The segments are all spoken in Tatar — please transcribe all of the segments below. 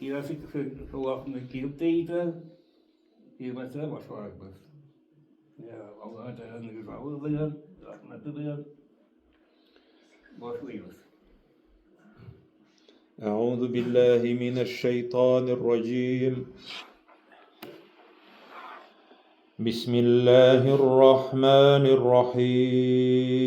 Киләсе кеше шул вакытында килеп тә җитә, килмәсә башларбыз. Аллаһы Тәгаләнең ризалыгы белән, рәхмәте белән башлыйбыз. أعوذ بالله من الشيطان الرجيم بسم الله الرحمن الرحيم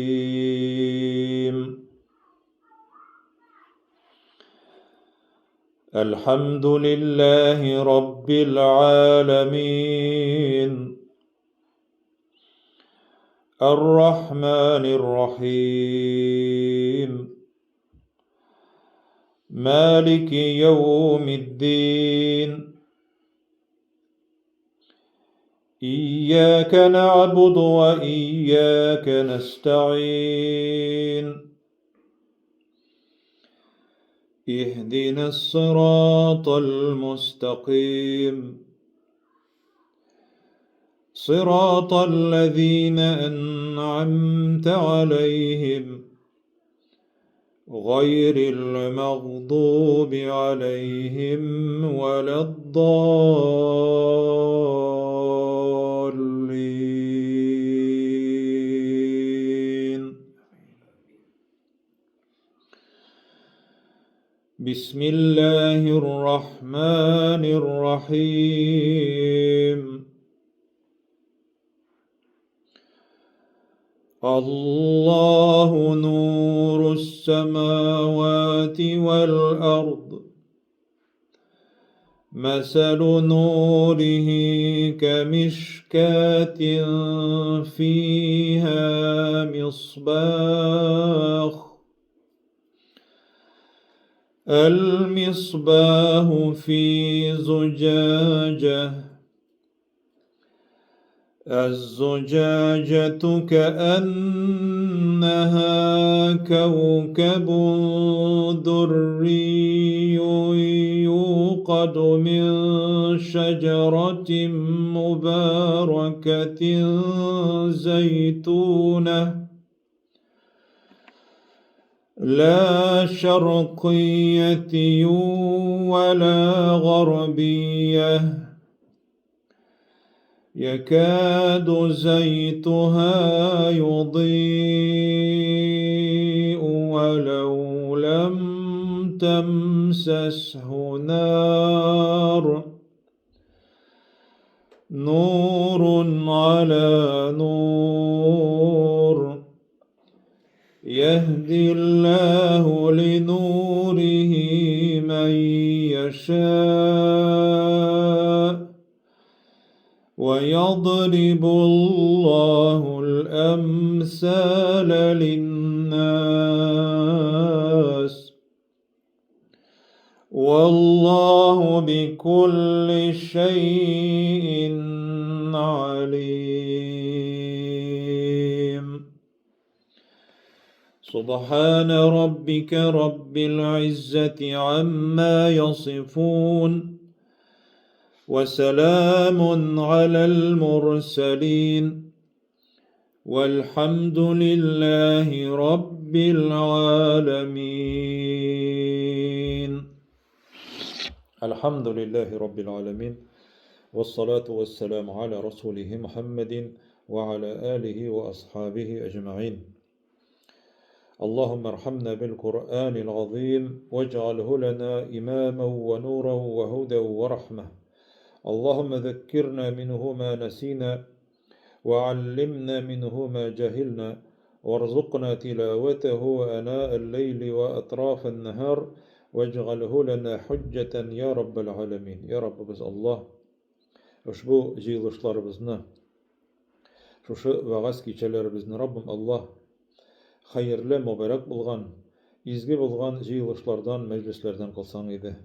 الحمد لله رب العالمين الرحمن الرحيم مالك يوم الدين إياك نعبد وإياك نستعين اهدنا الصراط المستقيم صراط الذين أنعمت عليهم غير المغضوب عليهم ولا الضالين. بسم الله الرحمن الرحيم. الله نور السماوات والأرض، مثل نوره كمشكاة فيها مصباح، المصباح في زجاجة، الزجاجة كأنها كوكب دري يوقد من شجرة مباركة زيتونة لا شرقية ولا غربية، يكاد زيتها يضيء ولو لم تمسسه نار، نور على نور، يهدي الله لنوره من يشاء ويضرب الله الأمثال للناس والله بكل شيء عليم. سبحان ربك رب العزة عما يصفون وسلام على المرسلين والحمد لله رب العالمين. الحمد لله رب العالمين، والصلاة والسلام على رسوله محمد وعلى آله وأصحابه أجمعين. اللهم ارحمنا بالقرآن العظيم واجعله لنا إماما ونورا وهدى ورحمة. اللهم ذكرنا منه ما نسينا، وعلمنا منه ما جهلنا، وارزقنا تلاوته آناء الليل وأطراف النهار، واجعله لنا حجة يا رب العالمين. يا Раббыбыз Аллаһ, ошбу җыелышларыбызны, шушы вәгазь кичәләребезне, Раббым Аллаһ, хәерле, мөбарәк булган, изге булган җыелышлардан, мәҗлесләрдән кылсаң иде.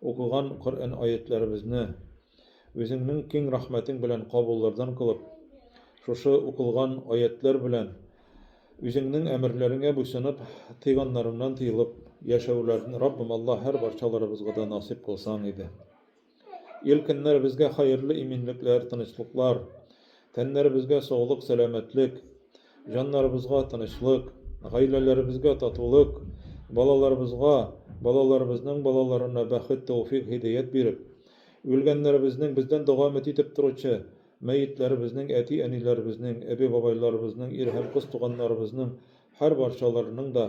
Укыган Коръән аятьләребезне Үзеңнең киң рәхмәтең белән кабуллардан кылып, шушы укылган аятьләр белән Үзеңнең әмерләреңә буйсынып, тыйганнарыңнан тыелып яшәүләрне Раббым Аллаһ һәр барчаларыбызга да насыйп кылсаң иде. Ил-көннәребезгә хәерле иминлекләр, тынычлыклар, тәннәребезгә саулык, сәламәтлек, җаннарыбызга тынычлык, гаиләләребезгә татулык, балаларыбызга балаларыбызның балаларына бәхет, тәүфик, һидәят биреп, үлгәннәребезнең бездән дога өмет итеп торучы мәетләребезнең, әти-әниләребезнең, әби-бабайларыбызның, ир һәм кыз туганнарыбызның һәрбарчаларының да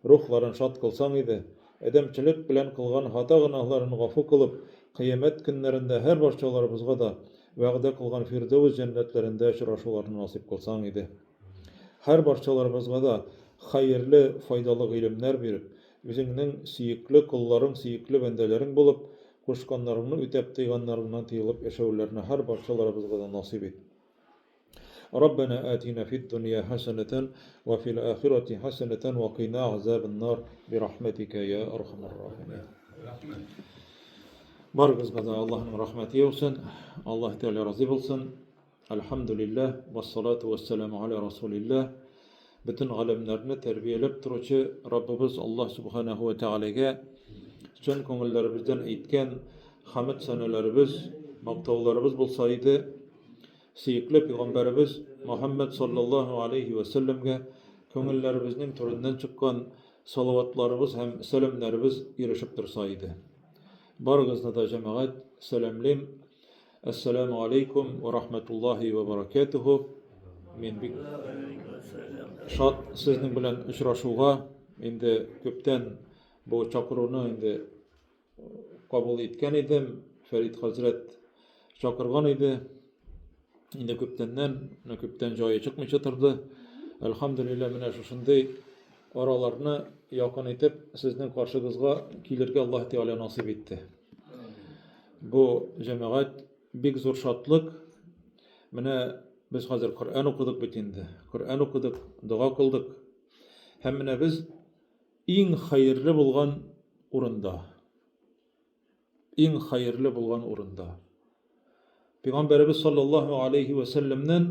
рухларын шат кылсаң иде, адәмчелек белән кылган хата-гөнаһларын гафу кылып, кыямәт көннәрендә һәрбарчаларыбызга да вәгъдә кылган Фирдәвес җәннәтләрендә очрашуларны насыйп кылсаң иде. Һәрбарчаларыбызга да хәерле, файдалы гыйлемнәр биреп, үзеңнең сөекле колларың, сөекле бәндәләрең булып, кушканнарыңны үтәп, тыйганнарыңнан тыелып яшәүләрне һәрбарчаларыбызга да насыйп ит. Раббана атина фид дөнья хәсәнәтән вә фил ахирати хәсәнәтән вә кыйна азабан нар бирахмәтикә я архамар рахимин. Барыгызга да Аллаһның рәхмәте яусын, Аллаһ Тәгалә разый булсын. Әлхәмдүлилләһ, вәссалату вәссәламу аля расулилләһ. Бөтен галәмнәрне тәрбияләп торучы Раббыбыз Аллаһ Субханаһу ва Тәгаләгә чын күңелләребездән әйткән хәмд сәнәләребез, мактауларыбыз булса иде, сөекле пәйгамбәребез Мөхәммәд саллаллаһу алейхи ва сәлләмгә күңелләребезнең түреннән чыккан салаватларыбыз һәм сәламнәребез ирешеп торса иде. Барыгызны да, җәмәгать, сәламлим. Әссәләмү алейкум вә рахмәтуллаһи вә баракәтүһү. Мин бик шат сезнең белән очрашуга. Инде күптән бу чакыруны инде кабул иткән идем. Фәрит хәзрәт чакырган иде. Инде күптәннән, менә күптән җае чыкмыйча торды. Әлхәмдүлилләһ, менә шушындый араларны якын итеп сезнең каршыгызга килергә Аллаһ Тәгалә насыйп итте. Бу җәмәгать бик зур шатлык. Менә без хәзер Коръән укыдык бит инде. Коръән укыдык, дога кылдык. Һәм менә без иң хәерле булган урында. Иң хәерле булган урында. Пәйгамбәребез саллаллаһу алейхи ва сәлләмнән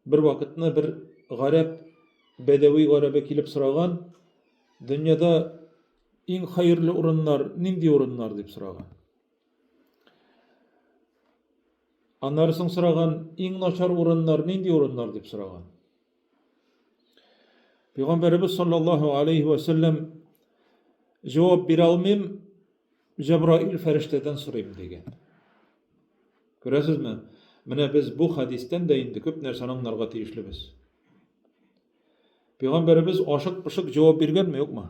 бер вакытны бер гарәп, бәдәви гарәбе килеп сораган, дөньяда иң хәерле урыннар нинди урыннар дип сораган. Аннары соң сораган, иң начар урыннар нинди урыннар дип сораган. Пәйгамбәребез саллаллаһу алейхи ва сәлләм җавап бирә алмыйм, Җәбраил фәрештәдән сорыйм дигән. Күрәсезме? Менә без бу хәдистән дә инде күп нәрсәне аңларга тиешлебез. Пәйгамбәребез ашык-пошык җавап биргәнме, юкмы?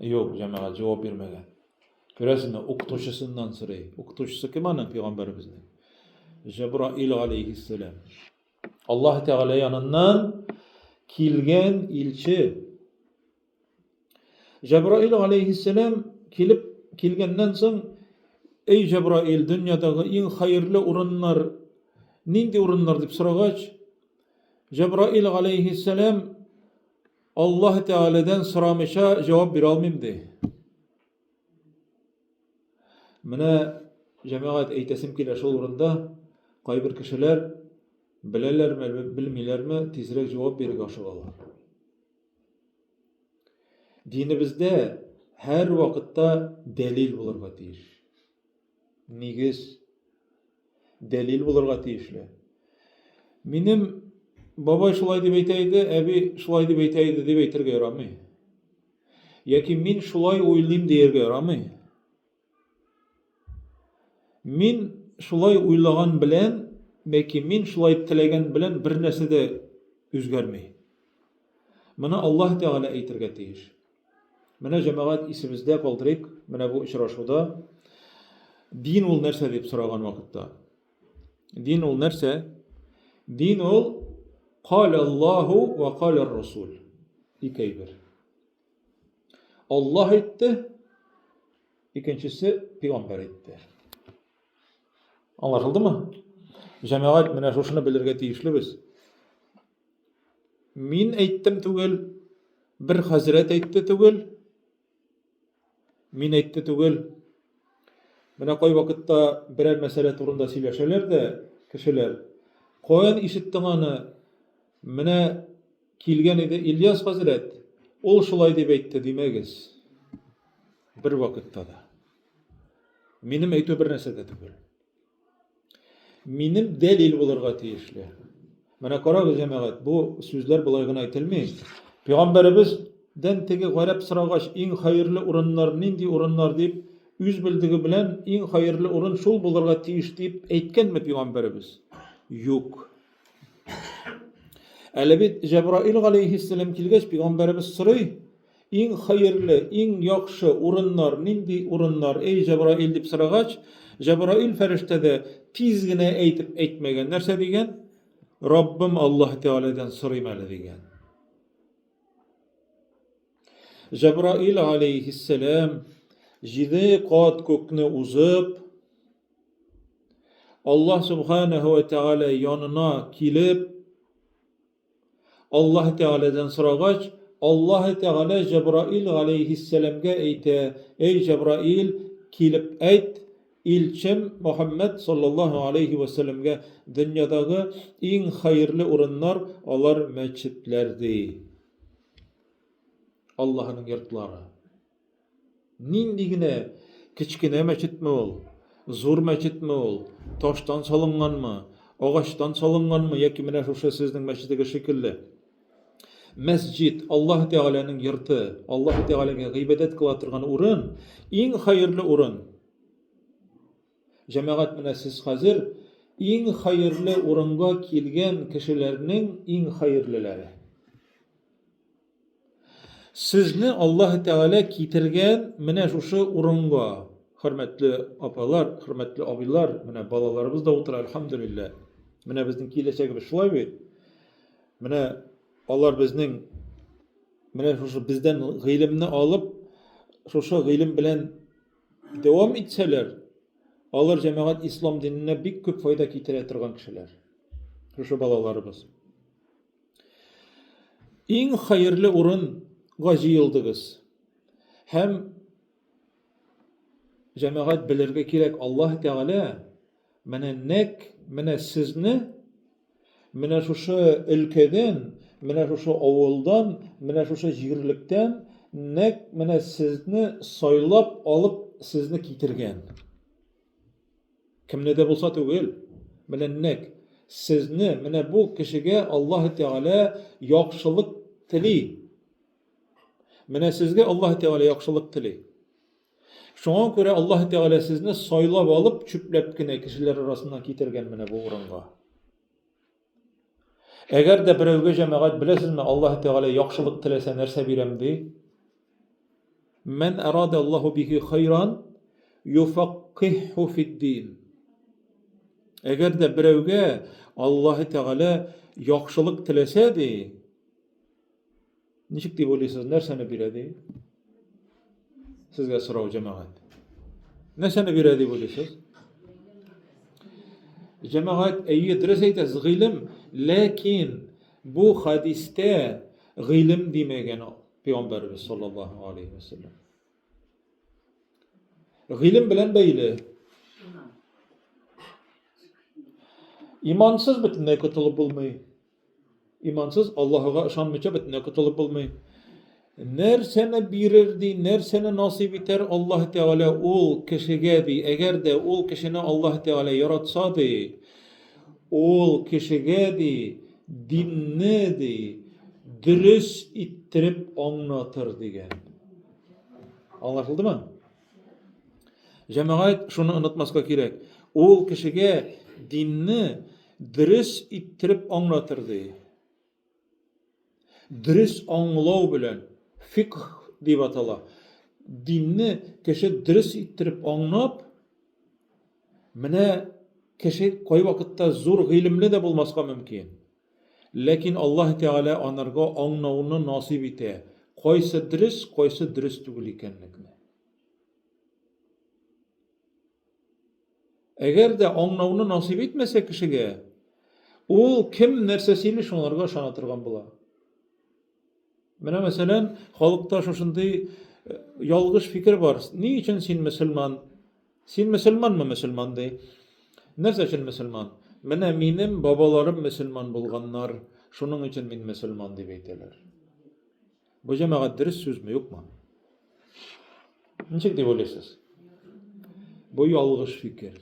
Юк, җәмәгать, җавап бирмәгән. Күрәсезме, укытучысыннан сорый. Укытучысы кем аның пәйгамбәребезнең? Җәбраил алейхиссәлам. Аллаһ Тәгалә яныннан килгән илче. Җәбраил алейхиссәлам килеп килгәннән соң, Эй Җәбраил, дөньядагы иң хәерле урыннар нинди урыннар дип сорагач, Җәбраил алейхиссәлам Аллаһ Тәгаләдән сорамыйча җавап бирә алмыйм ди. Менә җәмәгать әйтәсем килә шул урында, кайбер кешеләр беләләрме, белмиләрме, тизрәк җавап бирергә ашыгалар. Динебездә һәр вакытта дәлил булырга тиеш. Нигез дәлил булырга тиешле. Минем бабай шулай дип әйтә иде, әби шулай дип әйтә иде дип әйтергә ярамый. Яки мин шулай уйлыйм дияргә ярамый. Мин шулай уйлаган белән, яки мин шулай теләгән белән бер нәрсә дә үзгәрми. Моны Аллаһ Тәгалә әйтергә тиеш. Менә җәмәгать исебездә калдырыйк, менә бу очрашуда дин ул нәрсә дип сораган вакытта. Дин ул нәрсә? Дин ул каля Аллаһу ва каля Расул. Ике әйбер. Аллаһ әйтте, икенчесе пәйгамбәр әйтте. Аңлашылдымы? Җәмәгать менә шушыны белергә тиешлебез. Мин әйттем түгел, бер хәзрәт әйтте түгел, мин әйтте түгел. Менә кай вакытта берәр мәсьәлә турында сөйләшәләр дә кешеләр, каян ишеттең аны? Менә килгән иде Ильяс хәзрәт, ул шулай дип әйтте димәгез. Бер вакытта да. Минем әйтү бер нәрсә дә түгел. Минем дәлил булырга тиешле. Менә карагыз, җәмәгать, бу сүзләр болай гына әйтелми. Пәйгамбәребез Дән теге гарәп сорагач, иң хәерле урыннар нинди урыннар дип, үз белдеге белән иң хәерле урын шул булырга тиеш дип әйткәнме пәйгамбәребез? Юк. Әле бит Җәбраил галәйһиссәлам килгәч, пәйгамбәребез сорый, иң хәерле, иң яхшы урыннар нинди урыннар, эй Җәбраил дип сорагач, Җәбраил фәрештә дә тиз генә әйтеп әйтмәгән. Нәрсә дигән? Раббым Аллаһ Тәгаләдән сорыйм әле дигән. Җәбраил алейһиссәлам җиде кат күкне узып, Аллаһ субханаһу ва тәгалә янына килеп, Аллаһ Тәгаләдән сорагач, Аллаһ Тәгалә Җәбраил галәйһиссәламгә әйтә: "Эй Җәбраил, килеп әйт, Илчем Мөхәммәд саллаллаһу алейһи вә сәлләмгә дөньядагы иң хәерле урыннар алар мәчетләр ди. Аллаһының йортлары. Нинди генә кечкенә мәчетме ул, зур мәчетме ул, таштан салынганмы, агачтан салынганмы яки менә шушы сезнең мәчетегез шикелле. Мәсҗид, Аллаһ Тәгаләнең йорты, Аллаһ Тәгаләгә гыйбадәт кыла торган урын, иң хәерле урын. Җәмәгать, менә сез хәзер иң хәерле урынга килгән кешеләрнең иң хәерлеләре. Сезне Аллаһ Тәгалә китергән менә шушы урынга. Хөрмәтле апалар, хөрмәтле абыйлар, менә балаларыбыз да утыра, әлхәмдүлилләһ. Менә безнең киләчәгебез шулай бит. Менә алар безнең менә шушы бездән гыйлемне алып, шушы гыйлем белән дәвам итсәләр, алар җәмәгать ислам диненә бик күп файда китерә торган кешеләр. Шушы балаларыбыз. Иң хәерле урынга җыелдыгыз. Һәм җәмәгать белергә кирәк, Аллаһ Тәгалә менә нәк менә сезне Менә шушы өлкәдән, менә шушы авылдан, менә шушы җирлектән нәкъ менә сезне сайлап алып сезне китергән. Кемне дә булса түгел, менә нәкъ сезне, менә бу кешегә Аллаһ Тәгалә яхшылык тели. Менә сезгә Аллаһ Тәгалә яхшылык тели. Шуңа күрә Аллаһ Тәгалә сезне сайлап алып, чүпләп кенә кешеләр арасыннан китергән менә бу урынга. Әгәр дә берәүгә җәмәгать беләсезме, Аллаһ Тәгалә яхшылык теләсә нәрсә бирәм ди? Мән арада Аллаһу бихи хайран юфаккиху фид-дин. Әгәр дә берәүгә Аллаһ Тәгалә яхшылык теләсә ди, Ничек дип уйлыйсыз, нәрсәне бирә ди? Сезгә сорау, җәмәгать. Нәрсәне бирә дип уйлыйсыз? Җәмәгать, әйе, дөрес әйтәсез, гыйлем, ләкин бу хадистә гыйлем димәгән пәйгамбәребез саллаллаһу алейхи ва саллям. Гыйлем белән бәйле. Имансыз бөтенләй котылып булмый. Имансыз Аллаһыга ышанмыйча бөтенләй котылып булмый. Нәрсәне бирер ди, нәрсәне насыйп итәр Аллаһ Тәгалә ул кешегә ди, әгәр дә ул кешене Аллаһ Тәгалә яратса ди, ул кешегә ди, динне ди, дөрес иттереп аңлатыр дигән. Аңлашылдымы? Җәмәгать шуны онытмаска кирәк. Ул кешегә динне дөрес иттереп аңлатыр ди. Дөрес аңлау белән фикх дип атала. Динне кеше дөрес иттереп аңлап, менә кеше кайвакытта зур гыйлемле дә булмаска мөмкин. Ләкин Аллаһ Тәгалә анарга аңлауны насыйп итә. Кайсы дөрес, кайсы дөрес түгел икәнлекне. Әгәр дә аңлауны насыйп итмәсә кешегә, ул кем нәрсә сөйли, шуңарга ышана торган була. Менә мәсәлән, халыкта шушындый э, ялгыш фикер бар. Ни өчен син мөселман? Син мөселманмы, мөселман ди. Нәрсә өчен мөселман? Менә минем бабаларым мөселман булганнар, шуның өчен мин мөселман дип әйтәләр. Бу җәмәгать дөрес сүзме, юкмы? Ничек дип уйлыйсыз? Бу ялгыш фикер.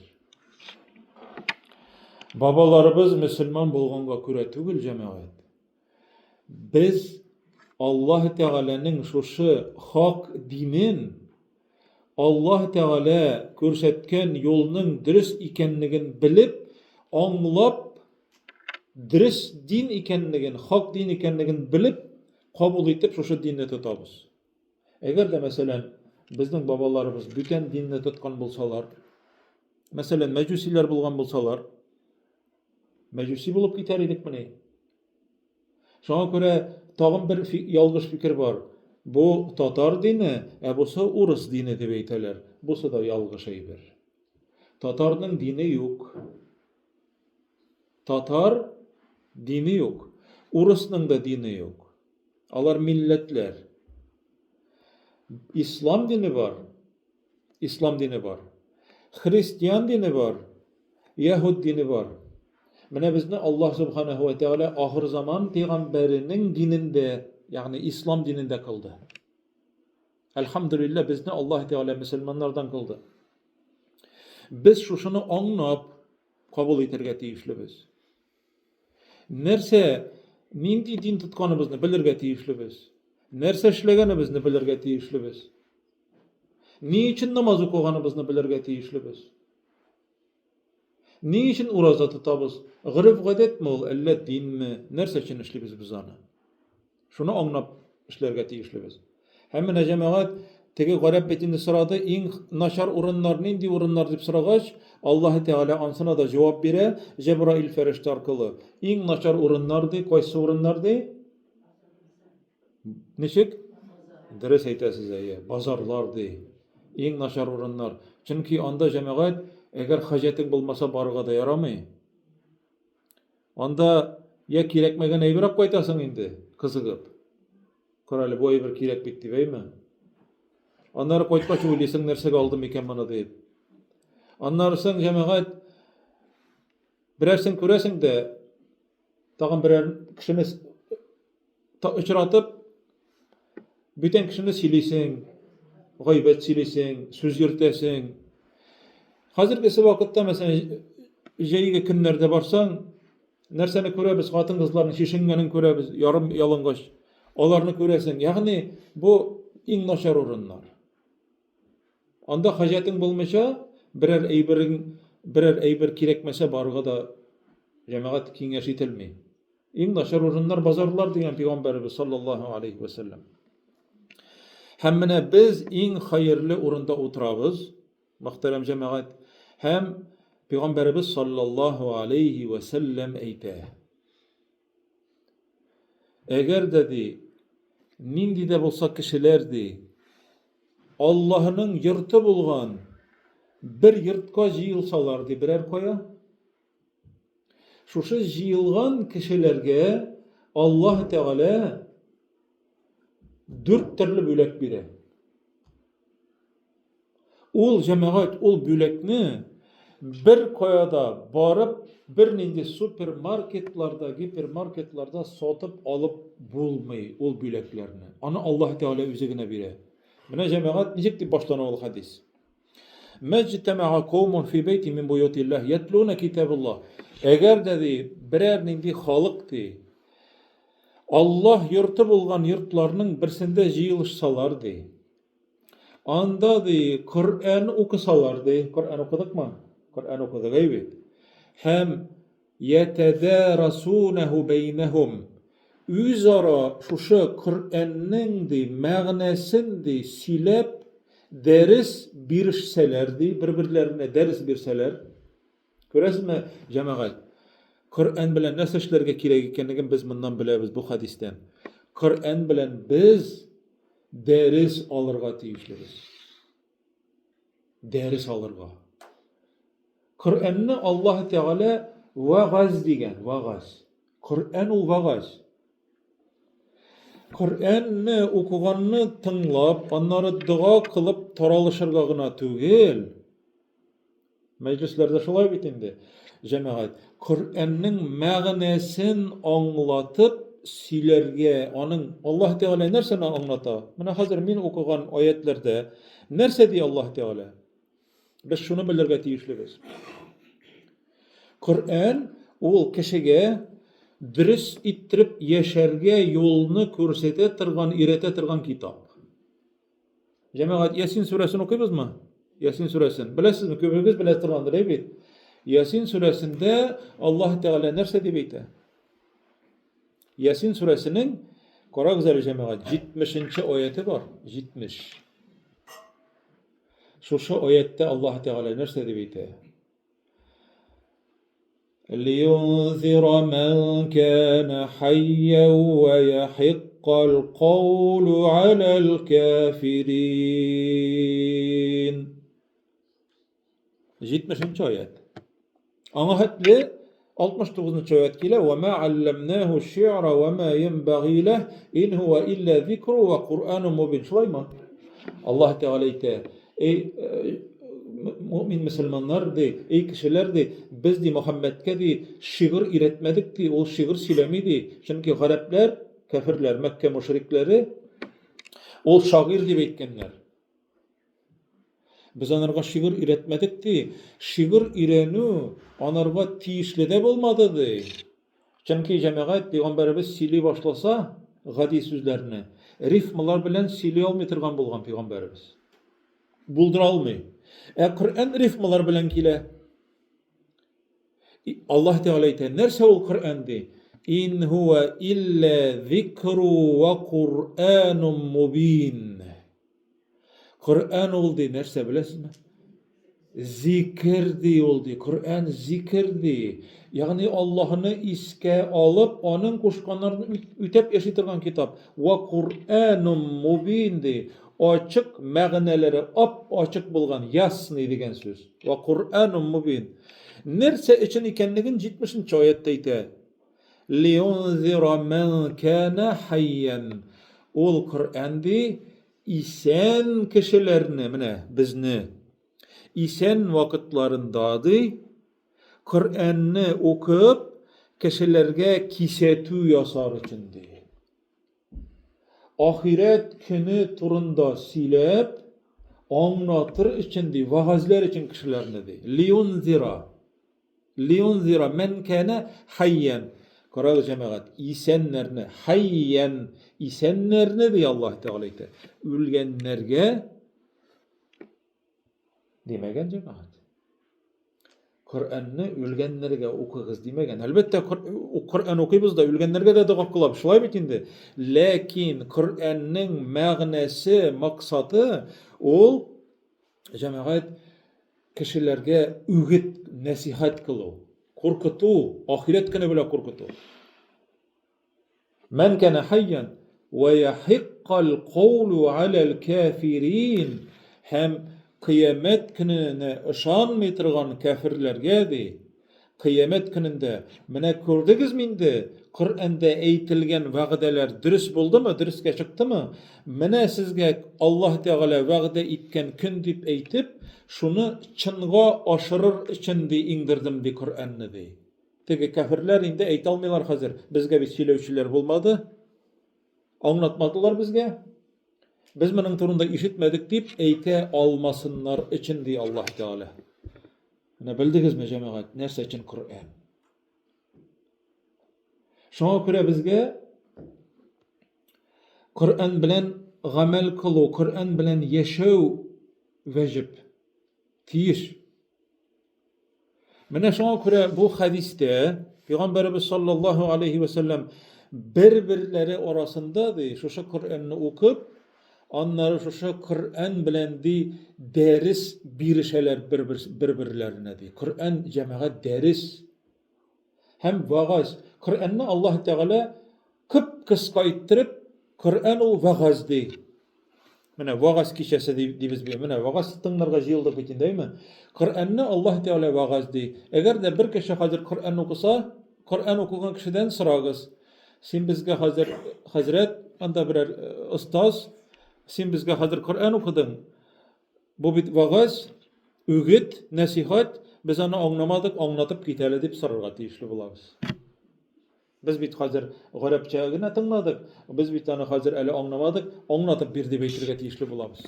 Бабаларыбыз мөселман булганга күрә түгел, җәмәгать. Без Аллаһ Тәгаләнең шушы хак динен, Аллаһ Тәгалә күрсәткән юлның дөрес икәнлеген белеп, аңлап, дөрес дин икәнлеген, хак дин икәнлеген белеп, кабул итеп шушы динне тотабыз. Әгәр дә, мәсәлән, безнең бабаларыбыз бүтән динне тоткан булсалар, мәсәлән, мәҗүсиләр булган булсалар, мәҗүси булып китәр идекмени? Шуңа күрә тагын бер ялгыш фикер бар. Бу татар дине, ә бусы урыс дине дип әйтәләр. Бусы да ялгыш әйбер. Татарның дине юк. Татар дине юк. Урысның да дине юк. Алар милләтләр. Ислам дине бар. Ислам дине бар. Христиан дине бар. Яһүд дине бар. Менә безне Аллаһ Субханаһу ва Тәгалә ахыр заман пәйгамбәренең динендә, ягъни ислам динендә кылды. Әлхәмдүлилләһ, безне Аллаһ Тәгалә мөселманнардан кылды. Без шушыны аңлап кабул итәргә тиешлебез. Нәрсә, нинди дин тотканыбызны белергә тиешлебез. Нәрсә эшләгәнебезне белергә тиешлебез. Ни өчен намаз укыганыбызны белергә тиешлебез. Ни өчен ураза тотабыз? Гореф-гадәтме ул, әллә динме? Нәрсә өчен эшлибез без аны? Шуны аңлап эшләргә тиешлебез. Һәм менә җәмәгать теге гарәп бит инде сорады, иң начар урыннар нинди урыннар дип сорагач, Аллаһы Тәгалә ансына да җавап бирә, Җәбраил фәрештә аркылы. Иң начар урыннар ди, кайсы урыннар ди? Ничек? Дөрес әйтәсез, әйе. Базарлар ди. Иң начар урыннар. Чөнки анда җәмәгать, әгәр хаҗәтең булмаса, барырга да ярамый. Анда я кирәкмәгән әйбер алып кайтасың инде, кызыгып. Кара әле, бу әйбер кирәк бит дип, әйме? Аннары кайткач уйлыйсың, нәрсәгә алдым икән моны дип. Аннары соң җәмәгать берәрсен күрәсең дә, тагын берәр кешене очратып, бүтән кешене сөйлисең, гайбәт сөйлисең, сүз йөртәсең. Хәзергесе вакытта, мәсәлән, җәйге көннәрдә барсаң, нәрсәне күрәбез? Хатын-кызларның чишенгәнен күрәбез, ярым ялангач. Аларны күрәсең. Ягъни бу иң начар урыннар. Анда хаҗәтең булмыйча, берәр әйберең, берәр әйбер кирәкмәсә барырга да җәмәгать киңәш ителми. Иң начар урыннар базарлар дигән пәйгамбәребез саллаллаһу алейхи ва сәлләм. Һәм менә без иң хәерле урында утырабыз, мөхтәрәм җәмәгать, һәм пәйгамбәребез саллаллаһу алейхи ва сәлләм әйтә. Әгәр дә ди, нинди дә булса кешеләр ди, Аллаһының йорты булган бер йортка җыелсалар ди, берәр кая? Шушы җыелган кешеләргә Аллаһ Тәгалә дүрт төрле бүләк бирә. Ул җәмәгать, ул бүләкне бер кая да барып, бернинди супермаркетларда, гипермаркетларда сатып алып булмый ул бүләкләрне. Аны Аллаһ Тәгалә үзе генә бирә. Менә җәмәгать ничек дип башлана ул хәдис. Мәҗтәмәгә каумун фи бәйти мин буютиллаһ ятлуна китабуллаһ. Әгәр дә ди, берәр нинди халык ди, Аллаһ йорты булган йортларның берсендә җыелышсалар ди, анда ди Коръән укысалар ди, Коръән укыдыкмы? Коръән укыдык әй бит. Һәм ятадарасунаху бәйнәһум үзара шушы Коръәннең ди мәгънәсен ди сөйләп дәрес бирешсәләр ди, бер-берләренә дәрес бирсәләр. Күрәсезме, җәмәгать? Коръән белән нәрсә эшләргә кирәк икәнлеген без моннан беләбез бу хәдистән. Коръән белән без дәрес алырга тиешлебез. Дәрес алырга. Коръәнне Аллаһ Тәгалә вагаз дигән, вагаз. Коръән ул вагаз. Коръәнне укыганны тыңлап, аннары дога кылып таралышырга гына түгел. Мәҗлесләрдә шулай бит инде, җәмәгать. Коръәннең мәгънәсен аңлатып сөйләргә, аның Аллаһ Тәгалә нәрсәне аңлата? Менә хәзер мин укыган аятләрдә нәрсә ди Аллаһ Тәгалә? Без шуны белергә тиешлебез. Коръән ул кешегә дөрес иттереп яшәргә юлны күрсәтә торган, өйрәтә торган китап. Җәмәгать, Ясин сүрәсен укыйбызмы? Ясин сүрәсен. Беләсезме? Күбегез белә торгандыр, әй бит. Ясин сүрәсендә Аллаһ Тәгалә нәрсә дип әйтә? Ясин сүрәсенең, карагыз әле, җәмәгать, 70 нче аяте бар. 70. Шушы аяттә Аллаһ Тәгалә нәрсә дип әйтә? لينذر من كان حيا ويحق القول على الكافرين. 70 аят. Аңа хәтле 69 аят килә: "Ва ма алламнаху ши'ра ва ма янбагhi лах ин хуа илля зикру ва Кур'анун мубин." Шулаймы? Аллаһ Тәгалә әйтә: "Эй мөмин мөселманнар ди, эй кешеләр ди, без ди Мөхәммәдкә ди шигырь өйрәтмәдек ди, ул шигырь сөйләми ди. Чөнки гарәпләр, кәферләр, Мәккә мушрикләре ул шагыйрь дип әйткәннәр. Без анарга шигырь өйрәтмәдек ди. Шигырь өйрәнү анарга тиешле дә булмады ди. Чөнки җәмәгать пәйгамбәребез сөйли башласа, гади сүзләрне, рифмалар белән сөйли алмый торган булган пәйгамбәребез. Булдыра алмый. Ә Коръән рифмалар белән килә. Аллаһ Тәгалә әйтә, нәрсә ул Коръән ди? Ин хуа илля зикру ва Куръанум мубин. Коръән ул ди, нәрсә беләсезме? Зикер ди ул ди, Коръән зикер ди. Ягъни Аллаһны искә алып, аның кушканнарын үтәп яши торган китап. Ва Куръанум мубин ди. Ачык мәгънәләре ап-ачык булган, ясный дигән сүз. Ва Куръанум мубин. Нәрсә өчен икәнлеген 70 нче аятьтә әйтә. Лиюнзира мән кана хайян. Ул Коръән ди, исән кешеләрне, менә безне, исән вакытларында ди, Коръәнне укып, кешеләргә кисәтү ясар өчен ди. Ахирәт көне турында сөйләп, аңлатыр өчен ди, вәгазьләр өчен кешеләрне ди. Лиюнзира. Лиюнзира мән кәнә хайян. Карагыз, җәмәгать, исәннәрне, хайян, исәннәрне ди Аллаһ Тәгалә әйтә. Үлгәннәргә димәгән җәмәгать. Коръәнне үлгәннәргә укыгыз димәгән. Әлбәттә, Коръән укыйбыз да, үлгәннәргә дә дога кылабыз. Шулай бит инде. Ләкин Коръәннең мәгънәсе, максаты ул җәмәгать кешеләргә үгет, нәсихәт кылу, куркыту, ахирәт көне белән куркыту. Мән кәнә хайян вә яхиккал каулу аләл кафирин һәм кыямәт көненә ышанмый торган кәферләргә ди, Кыямәт көнендә, менә күрдегезме инде, Коръәндә әйтелгән вәгъдәләр дөрес булдымы, дөрескә чыктымы? Менә сезгә Аллаһ Тәгалә вәгъдә иткән көн дип әйтеп, шуны чынга ашырыр өчен ди иңдердем ди Коръәнне ди. Теге кәферләр инде әйтә алмыйлар хәзер, безгә бит сөйләүчеләр булмады, аңлатмадылар безгә. Без моның турында ишетмәдек дип әйтә алмасыннар өчен ди Аллаһ Тәгалә. Менә белдегезме, җәмәгать, нәрсә өчен Коръән? Шуңа күрә безгә Коръән белән гамәл кылу, Коръән белән яшәү вәҗиб, тиеш. Менә шуңа күрә бу хәдистә Пәйгамбәребез саллаллаһу алейхи ва сәлләм бер-берләре арасында ди, шушы Коръәнне укып, Аннары шушы Коръән белән ди дәрес бирешәләр бер-берләренә ди. Коръән җәмәгать дәрес һәм вагаз. Коръәнне Аллаһ Тәгалә кып-кыска иттереп, Коръән ул вагаз ди. Менә вагаз кичәсе дибез бит. Менә вагаз тыңларга җыелдык бит инде, әйме? Коръәнне Аллаһ Тәгалә вагаз ди. Әгәр дә бер кеше хәзер Коръән укыса, Коръән укыган кешедән сорагыз. Син безгә хәзер, хәзрәт, анда берәр э, остаз, син безгә хәзер Коръән укыдың. Бу бит вагаз, үгет, нәсихәт, без аны аңламадык, аңлатып кит әле дип сорарга тиешле булабыз. Без бит хәзер гарәпчә генә тыңладык, без бит аны хәзер әле аңламадык, аңлатып бир дип әйтергә тиешле булабыз.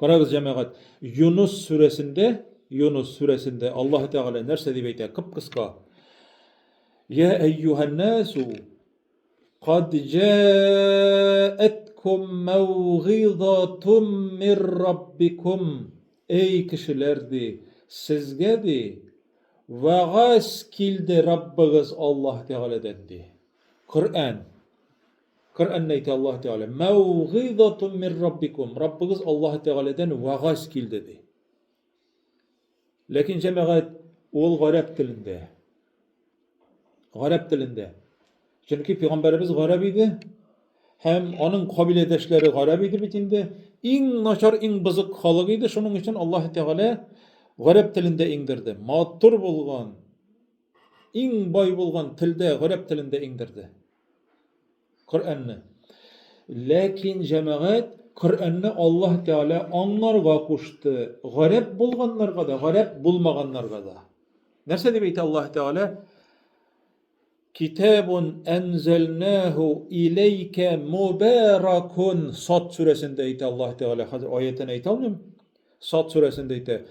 Карагыз, җәмәгать, Юнус сүрәсендә, Юнус сүрәсендә Аллаһ Тәгалә нәрсә дип әйтә? Кып-кыска. Я әйюһәннәсу, кад җәәткум мәүгыйзатум мир раббикум. Эй кешеләр ди, сезгә ди, вәгазь килде Раббыгыз Аллаһ Тәгаләдән ди. Коръән. Коръәнне әйтә Аллаһ Тәгалә. Мәүгыйзатум мир раббикум. Раббыгыз Аллаһ Тәгаләдән вәгазь килде ди. Ләкин җәмәгать ул гарәп телендә. Гарәп телендә. Чөнки пәйгамбәребез гарәп иде һәм аның кабиләдәшләре гарәп иде бит инде. Иң начар, иң бозык халык иде. Шуның өчен Аллаһ Тәгалә гарәп телендә иңдерде. Матур булган, иң бай булган телдә, гарәп телендә иңдерде. Коръәнне. Ләкин җәмәгать Коръәнне Аллаһ Тәгалә аңларга кушты. Гарәп булганнарга да, гарәп булмаганнарга да. Нәрсә дип әйтә Аллаһ Тәгалә? Китабун әнзәлнәһу иләйкә мубаракун. Сат сүрәсендә әйтә Аллаһ Тәгалә. Хәзер аятен әйтә алмыйм. Сад сүрәсендә әйтә,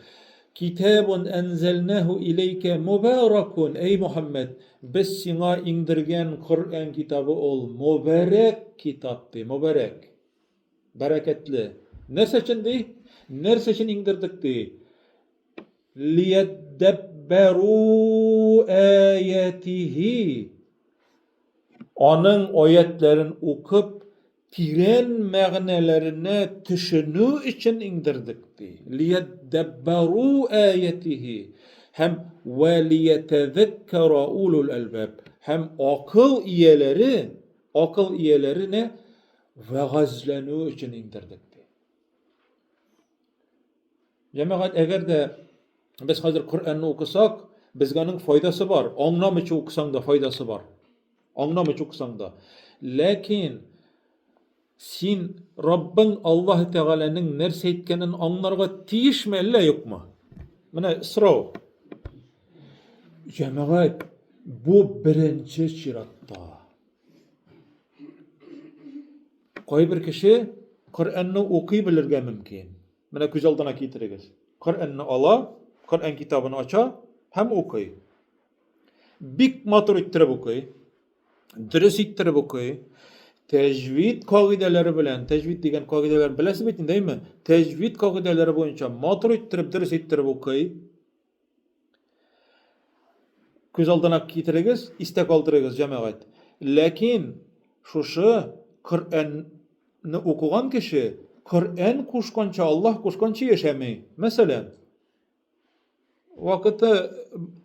Китабун әнзәлнәһу иләйкә мубаракун, Әй Мөхәммәд, без сиңа иңдергән Коръән китабы ул мөбарәк китап ди, мөбарәк. Бәрәкәтле. Нәрсә өчен ди? Нәрсә өчен иңдердек ди? Лияддәббәру аятихи. Аның аятларын укып, тирән мәгънәләренә төшенү өчен иңдердек, ди. Лияддәббәру аятихи һәм вә лиятәзәккәра улул әлбаб һәм акыл ияләре, акыл ияләренә вәгазьләнү өчен иңдердек, ди. Җәмәгать, әгәр дә без хәзер Коръәнне укысак, безгә аның файдасы бар. Аңламыйча укысаң да файдасы бар. Аңламыйча укысаң да. Ләкин син Раббың Аллаһ Тәгаләнең нәрсә әйткәнен аңларга тиешме әллә юкмы? Менә сорау. Җәмәгать, бу беренче чиратта. Кайбер кеше Коръәнне укый белергә мөмкин. Менә күз алдына китерегез. Коръәнне ала, Коръән китабын ача һәм укый. Бик матур иттереп укый. Дөрес иттереп укый. Тәҗвид кагыйдәләре белән, тәҗвид дигән кагыйдәләрне беләсез бит инде, әйме? Тәҗвид кагыйдәләре буенча матур иттереп, дөрес иттереп укый. Күз алдына китерегез, истә калдырыгыз, җәмәгать. Ләкин шушы Коръәнне укыган кеше Коръән кушканча, Аллаһ кушканча яшәми. Мәсәлән, вакыты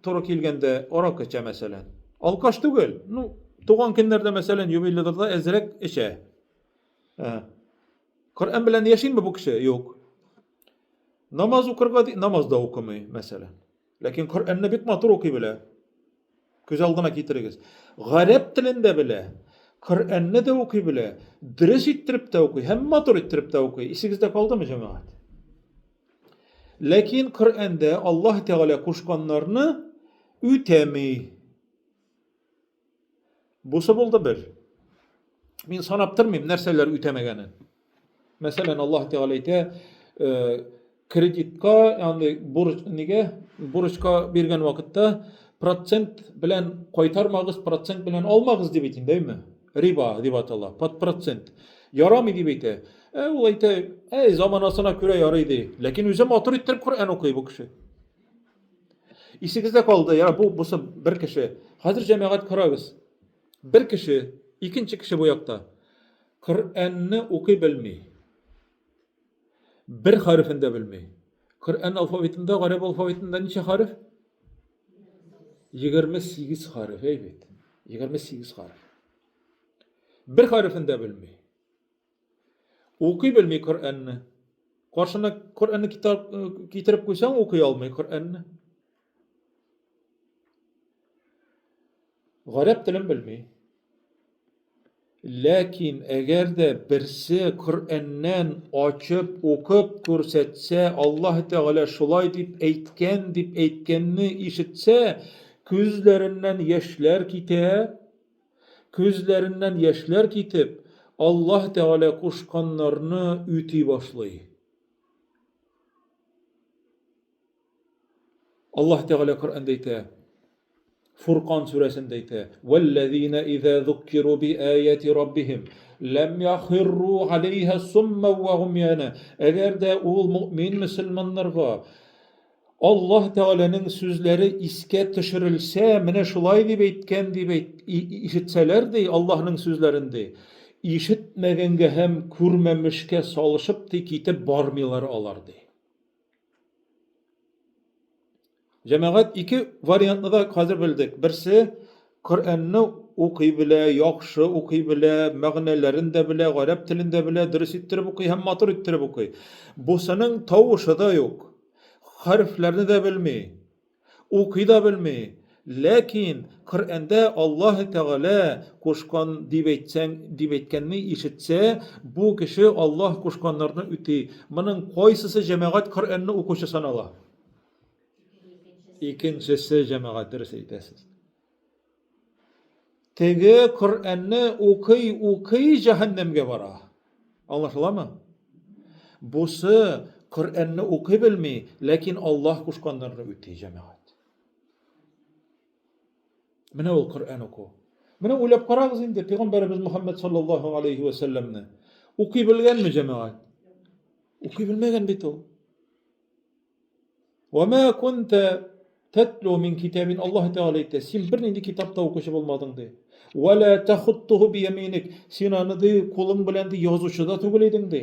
туры килгәндә аракы эчә, мәсәлән. Алкаш түгел, ну, туган көннәрдә, мәсәлән, юбилейларда әзрәк эчә. Коръән белән яшиме бу кеше? Юк. Намаз укырга ди, намаз да укымый, мәсәлән. Ләкин Коръәнне бик матур укый белә. Күз алдына китерегез. Гарәп телен дә белә, Коръәнне дә укый белә, дөрес иттереп тә укый һәм матур иттереп тә укый. Исегездә калдымы, җәмәгать? Ләкин Коръәндә Аллаһ Тәгалә кушканнарны үтәми. Бусы булды бер. Мин санап тормыйм нәрсәләр үтәмәгәнен. Мәсәлән, Аллаһ Тәгалә әйтә, э, кредитка, ягъни бурыч нигә бурычка биргән вакытта процент белән кайтармагыз, процент белән алмагыз дип әйтә, әйме? Риба дип атала, под процент. Ярамый дип әйтә. Ә ул әйтә, әй, заманасына күрә ярый ди. Ләкин үзе матур иттереп Коръән укый бу кеше. Исегездә калды, яра бу бусы бер кеше. Хәзер җәмәгать карагыз. Бер кеше, икенче кеше бу якта. Коръәнне укый белми. Бер хәрефен дә белми. Коръән алфавитында, гарәп алфавитында ничә хәреф? 28 хәреф, әй бит. 28 хәреф. Бер хәрефен дә белми. Укый белми Коръәнне. Каршына Коръәнне китап э, китереп куйсаң, укый алмый Коръәнне. Гарәп телен белми. Ләкин әгәр дә берсе Коръәннән ачып укып күрсәтсә, Аллаһ Тәгалә шулай дип әйткән дип әйткәнне ишетсә, күзләреннән яшьләр китә, Күзләреннән яшьләр китеп, Аллаһ Тәгалә кушканнарны үти башлый. Аллаһ Тәгалә Коръәндә әйтә: Фуркан сүрәсендә әйтә: "Вәлләзина иза зуккиру би аяти раббихим ләм яхирру алейха сумма ва гумяна". Әгәр дә ул мөэмин мөселманнарга Аллаһ Тәгаләнең сүзләре искә төшерелсә, менә шулай дип әйткән дип әйт, ишетсәләр ди, Аллаһның сүзләрен ди, ишетмәгәнгә һәм күрмәмешкә салышып ди китеп бармыйлар алар ди. Җәмәгать, ике вариантны да хәзер белдек. Берсе, Коръәнне укый белә, яхшы укый белә, мәгънәләрен дә белә, гарәп телен дә белә, дөрес иттереп укый һәм матур иттереп укый. Бусының тавышы да юк, хәрефләрне дә белми, укый да белми. Ләкин Коръәндә Аллаһ Тәгалә кушкан дип әйтсәң, дип әйткәнне ишетсә, бу кеше Аллаһ кушканнарны үти. Моның кайсысы җәмәгать Коръәнне укучы санала? Икенчесе, җәмәгать, дөрес әйтәсез. Теге Коръәнне укый-укый җәһәннәмгә бара. Аңлашыламы? Бусы Коръәнне укый белми, ләкин Аллаһ кушканнарны үти, җәмәгать. Менә ул Коръән уку. Менә уйлап карагыз инде, пәйгамбәребез Мухаммад саллаллаһу алейхи ва сәлләмне укый белгәнме, җәмәгать? Укый белмәгән бит ул. Ва ма кунта татлу мин китабин Аллаһ Тәгалә әйтә, син бернинди китап та укучы булмадың ди. Ва ла тахуттуху би яминик. Син аны ди кулың белән ди язучы да түгел идең ди.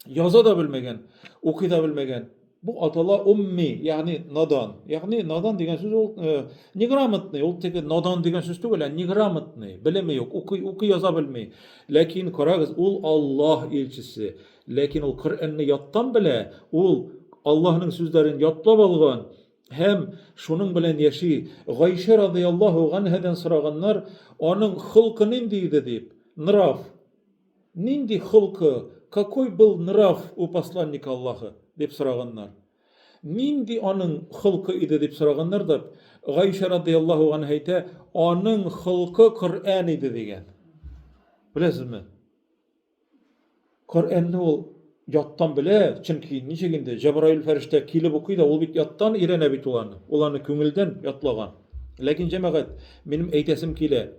Яза да белмәгән, укый да белмәгән. Бу атала умми, ягъни надан. Ягъни надан дигән сүз ул э, неграмотный, ул теге надан дигән сүз түгел, ә неграмотный, белеме юк, укый, укый яза белми. Ләкин карагыз, ул Аллаһ илчесе. Ләкин ул Коръәнне яттан белә, ул Аллаһның сүзләрен ятлап алган һәм шуның белән яши. Гайшә радыяллаһу ганһадан сораганнар, аның холкы нинди иде дип. Нрав. Нинди холкы, какой был нрав у посланника Аллаһы, дип сораганнар. Нинди аның холкы иде дип сораганнар да, Гайшә радыяллаһу ганһа әйтә, аның холкы Коръән иде дигән. Беләсезме? Коръәнне ул яттан белә, чөнки ничек инде Җәбраил фәрештә килеп укый да, ул бит яттан өйрәнә бит ул аны. Ул аны күңелдән ятлаган. Ләкин җәмәгать, минем әйтәсем килә.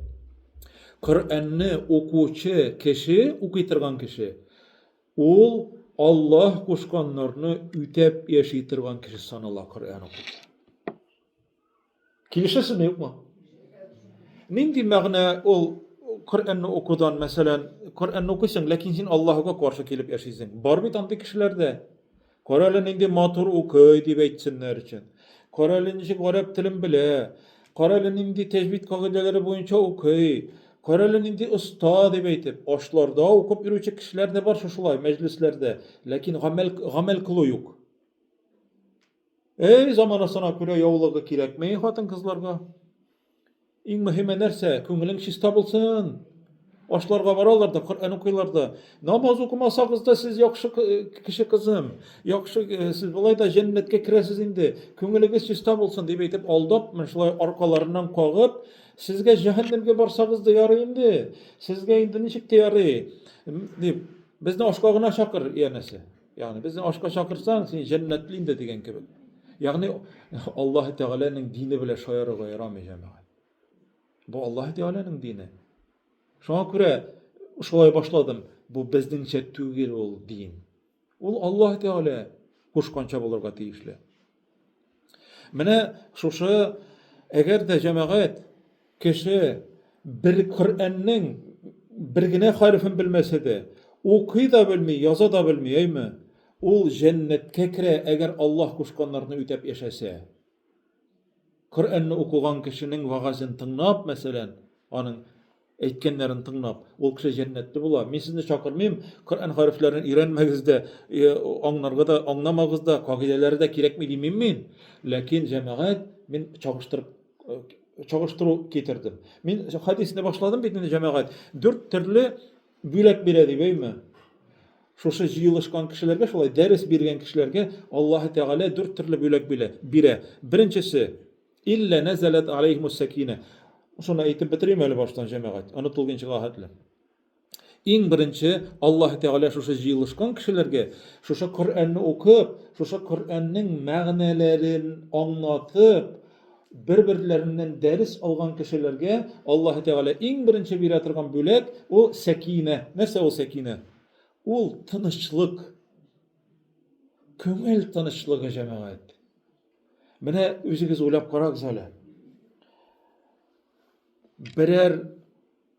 Коръәнне укучы кеше, укый торган кеше, ул Аллаһ кушканнарны үтәп яши торган кеше санала Коръән укучы. Килешәсезме, юкмы? Нинди мәгънә ул Коръәнне укудан, мәсәлән, Коръәнне укыйсың, ләкин син Аллаһуга каршы килеп яшисең. Бар бит андый кешеләр дә. Кара әле нинди матур укый дип әйтсеннәр өчен. Кара әле ничек гарәп телен белә. Кара әле нинди тәҗвид кагыйдәләре буенча укый. Кара әле нинди оста дип әйтеп, ашларда укып йөрүче кешеләр дә бар шушылай мәҗлесләрдә, ләкин гамәл гамәл кылу юк. Эй, заманасына күрә яулыгы кирәкми хатын-кызларга. Иң мөһиме нәрсә? Күңелең чиста булсын. Ашларга баралар да, Коръән укыйлар да. Намаз укымасагыз да сез яхшы кеше кызым. Яхшы э, сез болай да җәннәткә керәсез инде. Күңелегез чиста булсын дип әйтеп алдап, менә шулай аркаларыннан кагып, сезгә җәһәннәмгә барсагыз да ярый инде. Сезгә инде ничек тә ярый дип, безне ашка гына чакыр, янәсе. Ягъни безне ашка чакырсаң, син җәннәтле инде дигән кебек. Ягъни Аллаһ Тәгаләнең дине белән шаярырга ярамый, җәмәгать. Бу Аллаһ Тәгаләнең дине. Шуңа күрә шулай башладым. Бу безнеңчә түгел ул дин. Ул Аллаһ Тәгалә кушканча булырга тиешле. Менә шушы әгәр дә җәмәгать кеше бер Коръәннең бер генә хәрефен белмәсә дә, укый да белми, яза да белми, әйме? Ул җәннәткә керә, әгәр Аллаһ кушканнарны үтәп яшәсә. Коръәнне укыган кешенең вагазын тыңлап, мәсәлән, аның әйткәннәрен тыңлап, ул кеше җәннәтле була. Мин сезне чакырмыйм, Коръән хәрефләрен өйрәнмәгез дә, э, аңнарга да, аңнамагыз да, кагыйдәләре дә кирәкми димим мин. Ләкин җәмәгать, мин чагыштырып э, чагыштыру китердем. Мин хәдисне башладым бит инде җәмәгать. Дүрт төрле бүләк бирә дип, әйме? Шушы җыелышкан кешеләргә, шулай дәрес биргән кешеләргә Аллаһ Тәгалә дүрт төрле бүләк бирә. Беренчесе, Илля нәзәләт алейһимус сәкинә. Шуны әйтеп бетерим әле баштан, җәмәгать, онытылгынчыга хәтле. Иң беренче Аллаһ Тәгалә шушы җыелышкан кешеләргә шушы Коръәнне укып, шушы Коръәннең мәгънәләрен аңлатып, Бер-берләреннән дәрес алган кешеләргә Аллаһы Тәгалә иң беренче бирә торган бүләк ул сәкинә. Нәрсә ул сәкинә? Ул тынычлык. Күңел тынычлыгы, җәмәгать. Менә үзегез уйлап карагыз әле. Берәр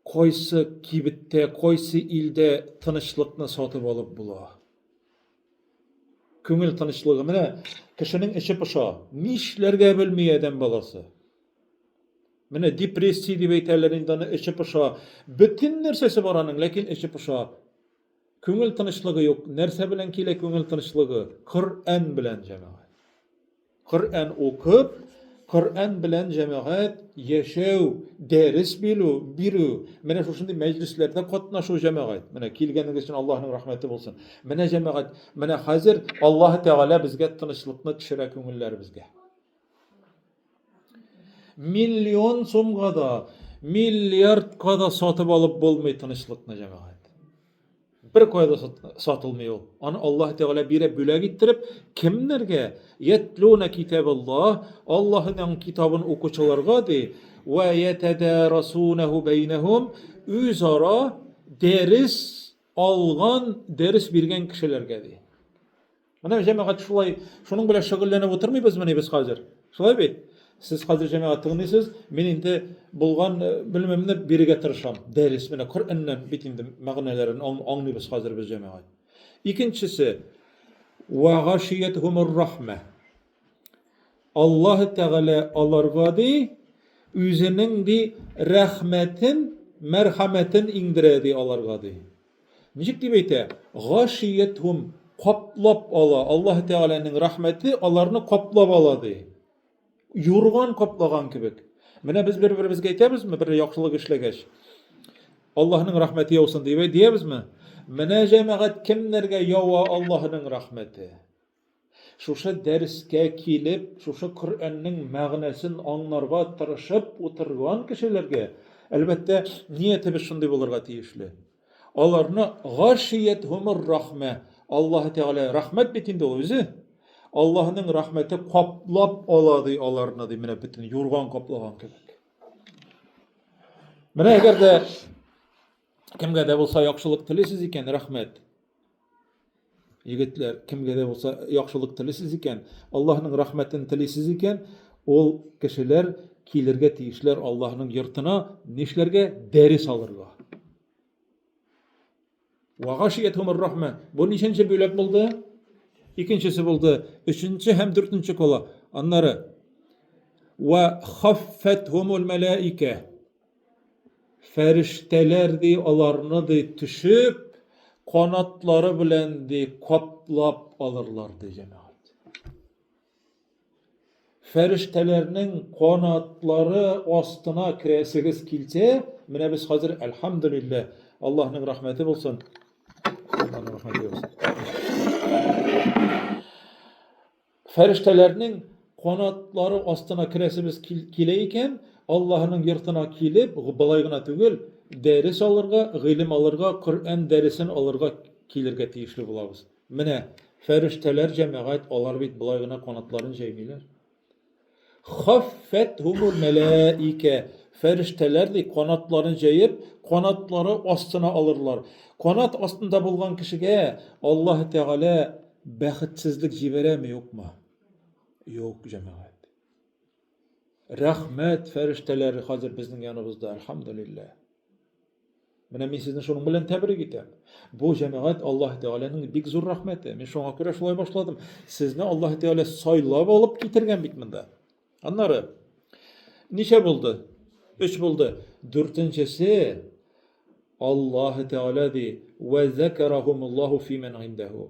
кайсы кибеттә, кайсы илдә тынычлыкны сатып алып була? Күңел тынычлыгы. Менә кешенең эче поша. Нишләргә белми адәм баласы. Менә депрессия дип әйтәләр инде аны, эче поша. Бөтен нәрсәсе бар аның, ләкин эче поша. Күңел тынычлыгы юк. Нәрсә белән килә күңел тынычлыгы? Коръән белән, җәмәгать. Коръән укып, Коръән белән җәмәгать яшәү, дәрес бирү, бирү, менә шушындый мәҗлесләрдә катнашу җәмәгать. Менә килгәнегез өчен Аллаһның рәхмәте булсын. Менә җәмәгать, менә хәзер Аллаһ Тәгалә безгә тынычлыкны төшерә күңелләребезгә. Миллион сумга да, миллиардка да сатып алып булмый тынычлыкны җәмәгать. Бер кая да сатылмый ул. Аны Аллаһ Тәгалә бирә бүләк иттереп, кемнәргә? Ятлуна китабаллаһ, Аллаһның китабын укучыларга ди, ва ятадарасунаху бәйнәһум, үзара дәрес алган, дәрес биргән кешеләргә ди. Менә җәмәгать шулай, шуның белән шөгыльләнеп утырмыйбызмыни без хәзер? Шулай бит? Сез хәзер җәмәгать тыңлыйсыз, мин инде булган э, белемемне бирергә тырышам. Дәрес менә Коръәннән бит инде мәгънәләрен аңлыйбыз хәзер без җәмәгать. Икенчесе, ва гашиятһумур рахмә. Аллаһ Тәгалә аларга ди, үзенең ди рәхмәтен, мәрхәмәтен иңдерә ди аларга ди. Ничек дип әйтә? Гашиятһум каплап ала. Аллаһ Тәгаләнең рәхмәте аларны каплап ала ди. Юрган каплаган кебек. Менә без бер-беребезгә әйтәбезме, бер яхшылык эшләгәч? Аллаһның рәхмәте яусын дип диябезме? Менә җәмәгать кемнәргә ява Аллаһның рәхмәте? Шушы дәрескә килеп, шушы Коръәннең мәгънәсен аңларга тырышып утырган кешеләргә, әлбәттә, ниятебез шундый булырга тиешле. Аларны гашиятһумур рахмә, Аллаһы Тәгалә рәхмәт бит инде ул үзе. Аллаһының рәхмәте каплап ала ди аларны ди, менә бөтен юрган каплаган кебек. Менә әгәр дә кемгә дә булса яхшылык телисез икән, рәхмәт. Егетләр, кемгә дә булса яхшылык телисез икән, Аллаһның рәхмәтен телисез икән, ул кешеләр килергә тиешләр Аллаһның йортына, нишләргә? Дәрес алырга. Ва гашиятһумур рахма. Бу ничәнче бүләк булды? Икенчесе булды. Өченче һәм дүртенче кала. Аннары ва хаффатһумул мәлаикә. Фәрештәләр, ди, аларны, ди, төшеп, канатлары белән, ди, каплап алырлар, ди, җәмәгать. Фәрештәләрнең канатлары астына керәсегез килсә, менә без хәзер, әлхәмдүлилләһ, Аллаһның рәхмәте булсын. Аллаһның рәхмәте булсын. Фәрештәләрнең канатлары астына керәсебез килә икән, Аллаһының йортына килеп, болай гына түгел, дәрес алырга, гыйлем алырга, Коръән дәресен алырга килергә тиешле булабыз. Менә фәрештәләр, җәмәгать, алар бит болай гына канатларын җәймиләр. Хаффәтһумул мәләикә. Фәрештәләр ди, канатларын җәеп, канатлары астына алырлар. Канат астында булган кешегә Аллаһ Тәгалә бәхетсезлек җибәрәме, юкмы? Юк, җәмәгать. Рәхмәт фәрештәләре хәзер безнең яныбызда, әлхәмдүлилләһ. Менә мин сезне шуның белән тәбрик итәм. Бу җәмәгать Аллаһ Тәгаләнең бик зур рәхмәте. Мин шуңа күрә шулай башладым. Сезне Аллаһ Тәгалә сайлап алып китергән бит монда. Аннары ничә булды? Өч булды. Дүртенчесе Аллаһ Тәгалә ди: "Ва закарахумуллаһу фи ман индәһу".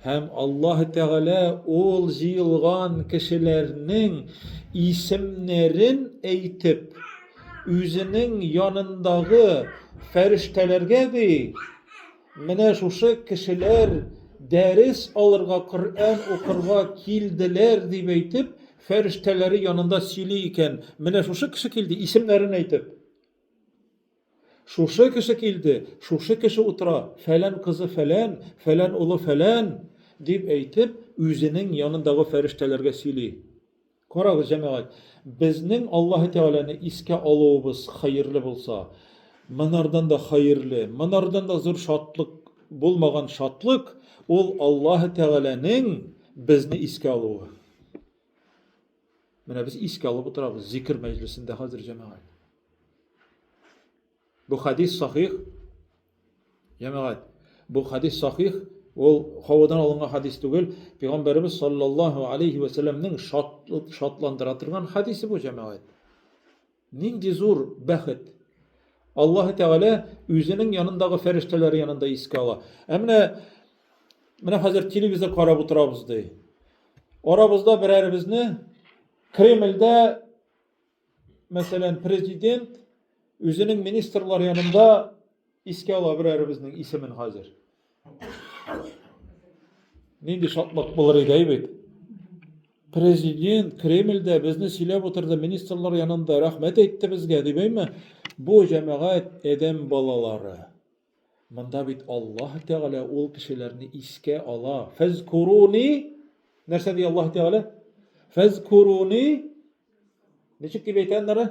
Һәм Аллаһ Тәгалә ул җыелган кешеләрнең исемнәрен әйтеп, үзенең янындагы фәрештәләргә ди, менә шушы кешеләр дәрес алырга, Коръән укырга килделәр дип әйтеп, фәрештәләре янында сөйли икән. Менә шушы кеше килде, исемнәрен әйтеп. Шушы кеше килде, шушы кеше утыра, фәлән кызы фәлән, фәлән улы фәлән, дип әйтеп, үзенең янындагы фәрештәләргә сөйли. Карагыз, җәмәгать, безнең Аллаһы Тәгаләне искә алуыбыз хәерле булса, монардан да хәерле, монардан да зур шатлык булмаган шатлык, ул Аллаһы Тәгаләнең безне искә алуы. Менә без искә алып утырабыз зикер мәҗлесендә хәзер, җәмәгать. Бу хәдис сахих. Җәмәгать, бу хәдис сахих, ул һавадан алынган хәдис түгел. Пәйгамбәребез саллаллаһу алейхи ва сәлләмнең шатландыра торган хәдисе бу, җәмәгать. Нинди зур бәхет. Аллаһ Тәгалә үзенең янындагы фәрештәләре янында искә ала. Ә менә менә хәзер телевизор карап утырабыз ди. Арабызда берәребезне Кремльдә Мәсәлән, президент үзенең министрлар янында искә ала берәребезнең исемен хәзер. Нинди шатлык булыр иде, әй бит. Президент Кремльдә безне сөйләп утырды, министрлар янында рәхмәт әйтте безгә, дип әйме? Бу җәмәгать адәм балалары. Монда бит Аллаһ Тәгалә ул кешеләрне искә ала. Фәзкуруни нәрсә ди Аллаһ Тәгалә? Фәзкуруни ничек дип әйтә аннары?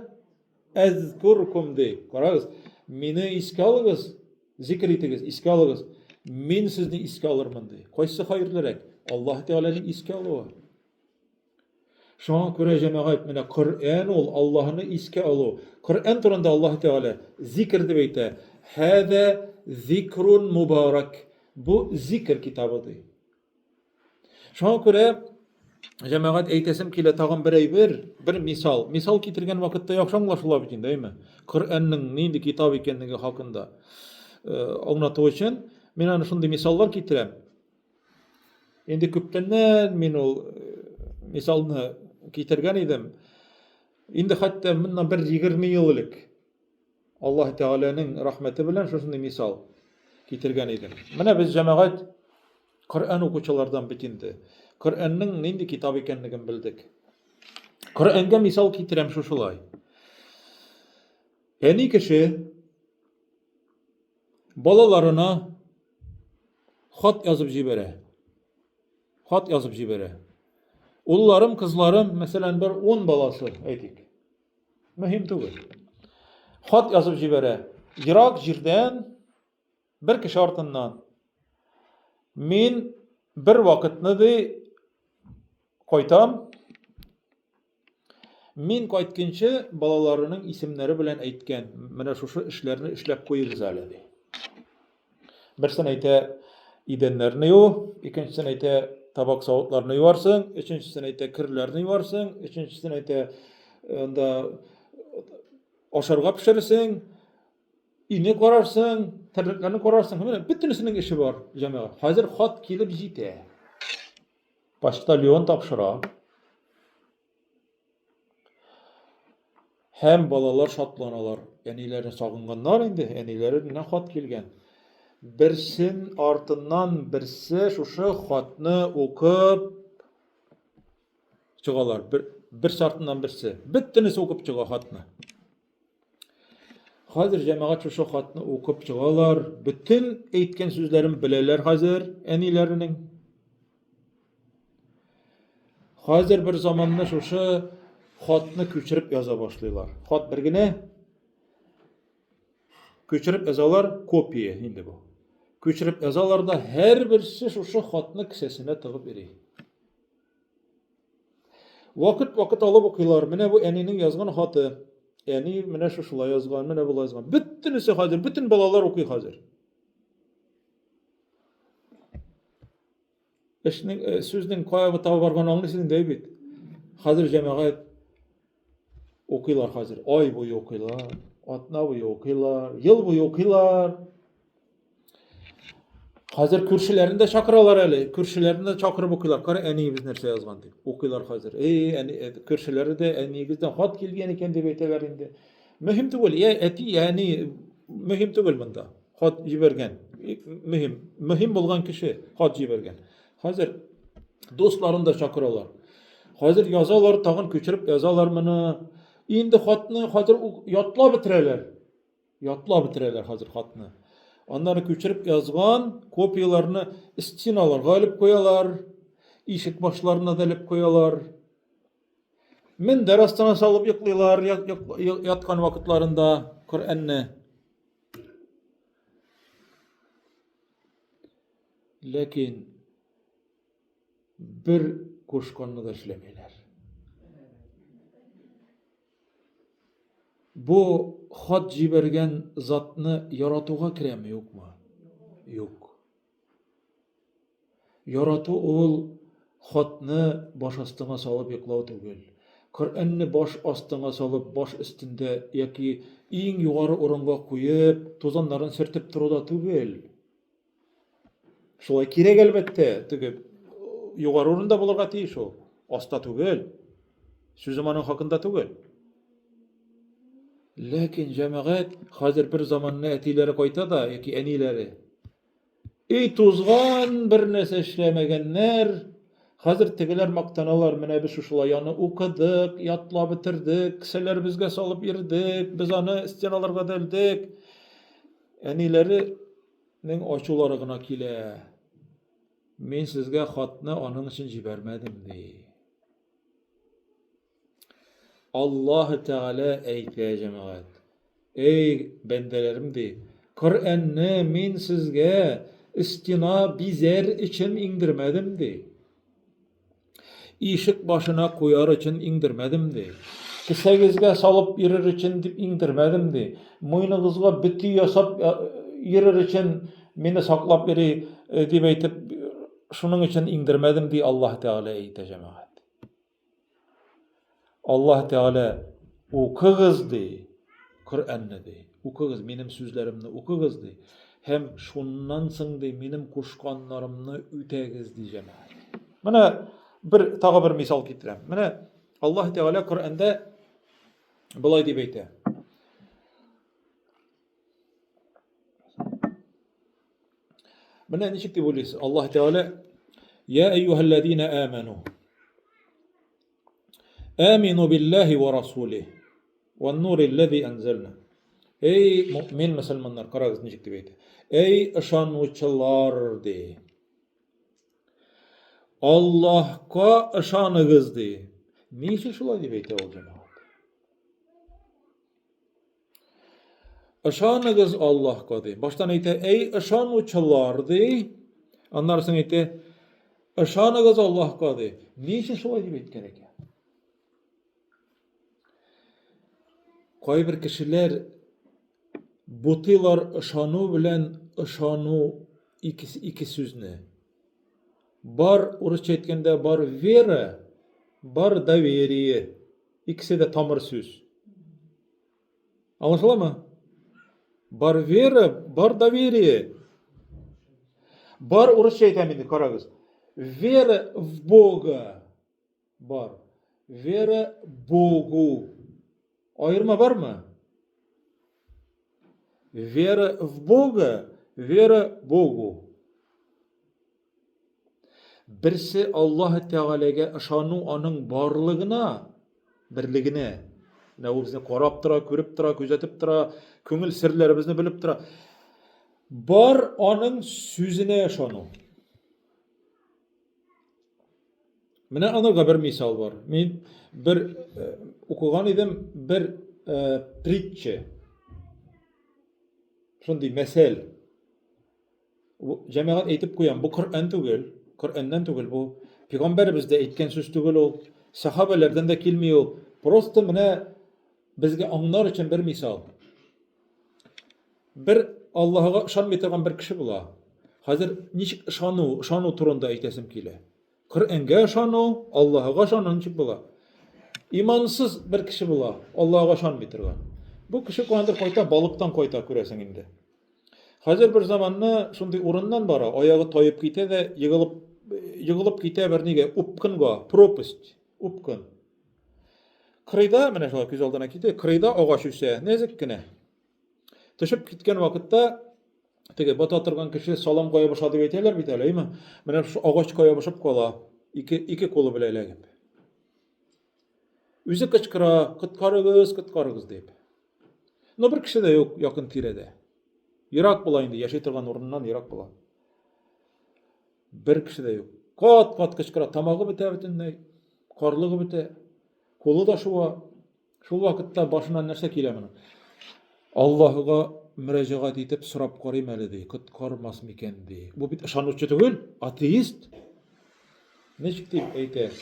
Әзкуркум ди. Карагыз, мине искә алыгыз, зикр итегез, искә алыгыз. Мин сезне искә алырмын ди. Кайсы хәерлерәк? Аллаһ Тәгаләнең искә алуы. Шуңа күрә, җәмәгать, менә Коръән ул Аллаһны искә алу. Коръән турында Аллаһ Тәгалә зикр дип әйтә. Һәдә зикрун мубарак. Бу зикр китабы ди. Шуңа күрә, җәмәгать, әйтәсем килә тагын бер әйбер, бер мисал. Мисал китергән вакытта яхшы аңлашыла бит инде, әйме? Коръәннең нинди китап икәнлеге хакында э, аңлату өчен мин аны шундый мисаллар китерәм. Инде күптәннән мин ул э, мисалны китергән идем. Инде хәтта моннан бер 20 ел элек Аллаһ Тәгаләнең рәхмәте белән шушындый мисал китергән идем. Менә без җәмәгать Коръән укучылардан бит инде. Коръәннең нинди китап икәнлеген белдек. Коръәнгә мисал китерәм шушылай. Әни кеше балаларына Хат язып җибәрә. Хат язып җибәрә. Улларым, кызларым, мәсәлән, бер 10 баласы, әйтик. Мөһим түгел. Хат язып җибәрә. Ерак җирдән бер кеше артыннан. Мин бер вакытны ди кайтам. Мин кайтканчы балаларының исемнәре белән әйткән, менә шушы эшләрне эшләп куегыз әле, ди. Берсен әйтә, идәннәрне ю, икенчесен әйтә, табак савытларны юарсың, өченчесен әйтә, керләрне юарсың, өченчесен әйтә, анда ашарга пешерсең, өйне карарсың, терлекләрне карарсың. Менә бөтенесенең эше бар, җәмәгать. Хәзер хат килеп җитә. Почтальон тапшыра. Һәм балалар шатланалар. Әниләрен сагынганнар инде, әниләреннән хат килгән. Берсен артыннан берсе шушы хатны укып чыгалар. Бер, берсе артыннан берсе. Бөтенесе укып чыга хатны. Хәзер җәмәгать шушы хатны укып чыгалар. Бөтен әйткән сүзләрен беләләр хәзер әниләренең. Хәзер бер заманны шушы хатны күчереп яза башлыйлар. Хат бер генә күчереп язалар, копия инде бу. Күчереп язалар да һәрберсе шушы хатны кесәсенә тыгып йөри. Вакыт-вакыт алып укыйлар. Менә бу әнинең язган хаты. Әни менә шушылай язган, менә болай язган. Бөтенесе хәзер, бөтен балалар укый хәзер. Эшнең, э, сүзнең кая таба барганын аңлыйсың инде бит. Хәзер җәмәгать укыйлар хәзер. Ай буе укыйлар, атна буе укыйлар, ел буе укыйлар. Хәзер күршеләрен дә чакыралар әле. Күршеләрен дә чакырып укыйлар. Кара, әниебез нәрсә язган дип. Укыйлар хәзер. Эй, әни, э, күршеләре дә әниегездән хат килгән икән дип әйтәләр инде. Мөһим түгел, я әти, я әни, мөһим түгел монда. Хат җибәргән. Мөһим, мөһим булган кеше хат җибәргән. Хәзер дусларын да чакыралар. Хәзер язалар, тагын күчереп язалар моны. Инде хатны хәзер ятлап бетерәләр. Ятлап бетерәләр хәзер хатны. Аннары күчереп язган копияләрне стеналарга элеп куялар, ишек башларына да элеп куялар. Мендәр астына салып йоклыйлар яткан вакытларында Коръәнне. Ләкин бер кушканны да эшләмиләр. Бу хат җибәргән затны яратуга керәме, юкмы? Юк. Ярату ул хатны баш астыңа салып йоклау түгел. Коръәнне баш астыңа салып, баш өстендә яки иң югары урынга куеп, тузаннарын сөртеп тору да түгел. Шулай кирәк әлбәттә, теге югары урында булырга тиеш ул, аста түгел. Сүзем аның хакында түгел. Ләкин җәмәгать хәзер бер заманны әтиләре кайта да яки әниләре Өй тузган, бер нәрсә эшләмәгәннәр. Хәзер тегеләр мактаналар, менә без шушылай аны укыдык, ятлап бетердек, кесәләребезгә салып йөрдек, без аны стеналарга да элдек. Әниләренең ачулары гына килә. Мин сезгә хатны аның өчен җибәрмәдем, ди. Аллаһ Тәгалә әйтә, җәмәгать, Эй, бәндәләрем, ди, Коръәнне мин сезгә стена бизәр өчен иңдермәдем, ди. Ишек башына куяр өчен иңдермәдем, ди. Кесәгезгә салып йөрер өчен дип иңдермәдем, ди. Муеныгызга бөти ясап йөрер өчен мине саклап йөри дип әйтеп, шуның өчен иңдермәдем, ди Аллаһ Тәгалә әйтә, җәмәгать. Аллаһ Тәгалә укыгыз ди, Коръәнне ди. Укыгыз, минем сүзләремне укыгыз ди. Һәм шуннан соң ди, минем кушканнарымны үтәгез ди җәмәгать. Менә бер тагы бер мисал китерәм. Менә Аллаһ Тәгалә Коръәндә болай дип әйтә. Менә ничек дип уйлыйсыз? Аллаһ Тәгалә Я әйюһәлләзина аману Амину биллаһи ва расулих ва нурил лази анзална. Эй мөмин мөселманнар, карагыз ничек дип әйтә. Эй ышанучылар ди. Аллаһка ышаныгыз ди. Ни өчен шулай дип әйтә ул җәмәгать? Ышаныгыз Аллаһка ди. Баштан әйтә, әй ышанучылар ди. Аннары соң әйтә, ышаныгыз Аллаһка ди. Ни өчен шулай дип әйткән икән? Кайбер кешеләр бутыйлар ышану белән ышану ике, ике сүзне. Бар, урысча әйткәндә, бар вера, бар доверие. Икесе дә тамыр сүз. Аңлашыламы? Бар вера, бар доверие. Бар урысча әйтәм инде, карагыз. Вера в Бога бар. Вера Богу. Аерма бармы? Вера в Бога, вера Богу. Берсе Аллаһ Тәгаләгә ышану аның барлыгына, берлегенә. Менә ул безне карап тора, күреп тора, күзәтеп тора, күңел серләребезне белеп тора. Бар аның сүзенә ышану. Менә анарга бер мисал бар. Мин бер э, укыган идем, бер э, притча. Шундый мәсәл. Җәмәгать әйтеп куям, бу Коръән түгел, Коръәннән түгел бу. Пәйгамбәребез дә әйткән сүз түгел ул. Сахабәләрдән дә килми ул. Просто менә безгә аңнар өчен бер мисал. Бер Аллаһыга ышанмый торган бер кеше була. Хәзер ничек ышану, ышану турында әйтәсем килә. Коръәнгә ышану, Аллаһыга ышану ничек була? Имансыз бер кеше була, Аллаһыга ышанмый торган. Бу кеше каяндыр кайта, балыктан кайта, күрәсең инде. Хәзер бер заманны шундый урыннан бара, аягы таеп китә дә егылып егылып китә бер нигә, упкынга, пропасть, упкын. Кырыйда, менә шулай күз алдына китә, кырыйда агач үсә, нәзек кенә. Төшеп киткән вакытта теге бата торган кеше саламга ябыша дип әйтәләр бит әле, әйме? Менә шу агачка ябышып кала, ике, ике кулы белән эләгеп. Үзе кычкыра, коткарыгыз, коткарыгыз дип. Но бер кеше дә юк якын тирәдә. Ерак була инде, яши торган урыннан ерак була. Бер кеше дә юк. Кат-кат кычкыра, тамагы бетә бөтенләй, карлыгы бетә. Кулы да шуа. Шул вакытта башына нәрсә килә моның? Аллаһыга мөрәҗәгать итеп сорап карыйм әле ди, коткармас микән ди. Бу бит ышанучы түгел, атеист. Ничек дип әйтә?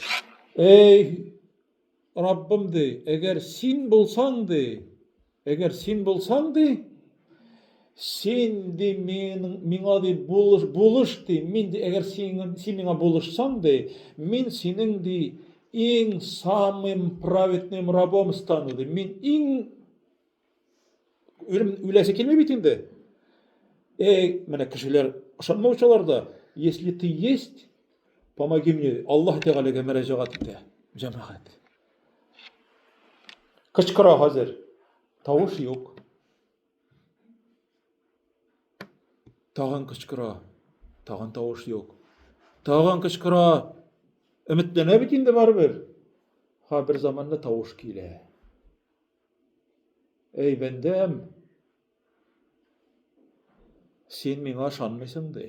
Эй, Раббым ди, әгәр син булсаң ди, әгәр син булсаң ди, син ди минең миңа ди булыш, булыш ди, мин ди, әгәр син, син миңа булышсаң ди, мин синең ди иң самым праведным рабом стану ди. Мин иң үлем үләсе килми бит инде. Эй, менә кешеләр ышанмаучылар да, если ты есть, помоги мне, Аллаһ Тәгаләгә мөрәҗәгать итә, җәмәгать. Кычкыра хәзер. Тавыш юк. Тагын кычкыра. Тагын тавыш юк. Тагын кычкыра. Өметләнә бит инде барыбер. Ха, бер заманны тавыш килә. Эй, бәндәм, син миңа ышанмыйсың, ди.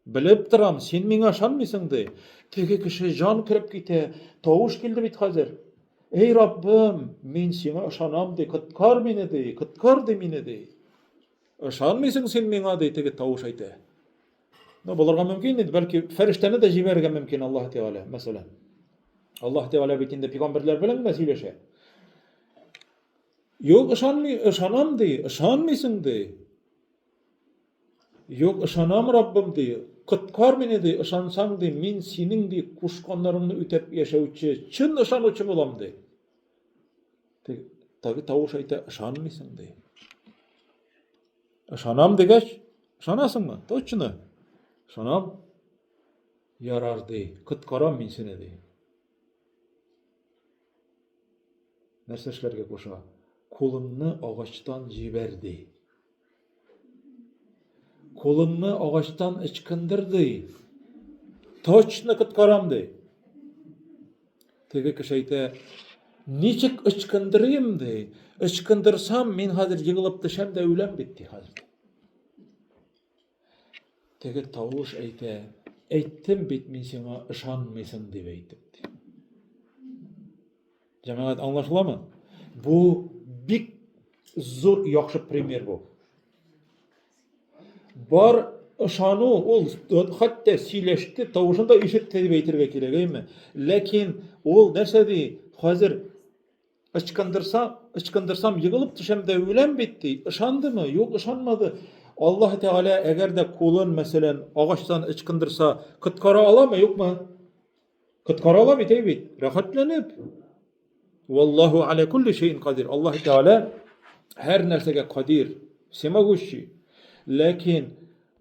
Белеп торам, син миңа ышанмыйсың, ди. Теге кеше җан кереп китә. Тавыш килде бит хәзер. Эй, Раббым, мин сиңа ышанам, ди. Коткар мине, ди. Коткар, ди мине, ди. Ышанмыйсың син миңа, ди, теге тавыш әйтә. Ну, булырга мөмкин инде, бәлки фәрештәне дә җибәрергә мөмкин Аллаһ Тәгалә, мәсәлән. Аллаһ Тәгалә бит инде пәйгамбәрләр белән генә сөйләшә. Юк, ышанмый, ышанам ди, ышанмыйсың ди. Юк, ышанам, Раббым ди. Коткар мине ди, ышансаң ди, мин синең ди кушканнарыңны үтәп яшәүче, чын ышанучы булам ди. Теге тавыш әйтә, ышанмыйсың ди. Ышанам дигәч, ышанасыңмы? Точно. Ышанам. Ярар ди, коткарам мин сине ди. Нәрсә эшләргә куша? Кулыңны агачтан җибәр ди. Кулыңны агачтан ычкындыр ди. Точно коткарам ди. Теге кеше әйтә, ничек ычкындырыйм ди. Ычкындырсам, мин хәзер егылып төшәм дә үләм бит ди хәзер. Теге тавыш әйтә, әйттем бит мин сиңа ышанмыйсың дип әйтеп ди. Җәмәгать аңлашыламы? Бу бик зур яхшы пример бу. Бар ышану, ул хәтта сөйләште, тавышын да ишетте дип әйтергә кирәк, әйме? Ләкин ул нәрсә ди? Хәзер ычкындырса, ычкындырсам егылып төшәм дә үләм бит ди. Ышандымы? Юк, ышанмады. Аллаһ Тәгалә әгәр дә кулын, мәсәлән, агачтан ычкындырса, коткара аламы, юкмы? Коткара ала бит, әй бит. Рәхәтләнеп. Валлаху аля кулли шәйин кадир. Аллаһ Тәгалә һәр нәрсәгә кадир, всемогущий. Ләкин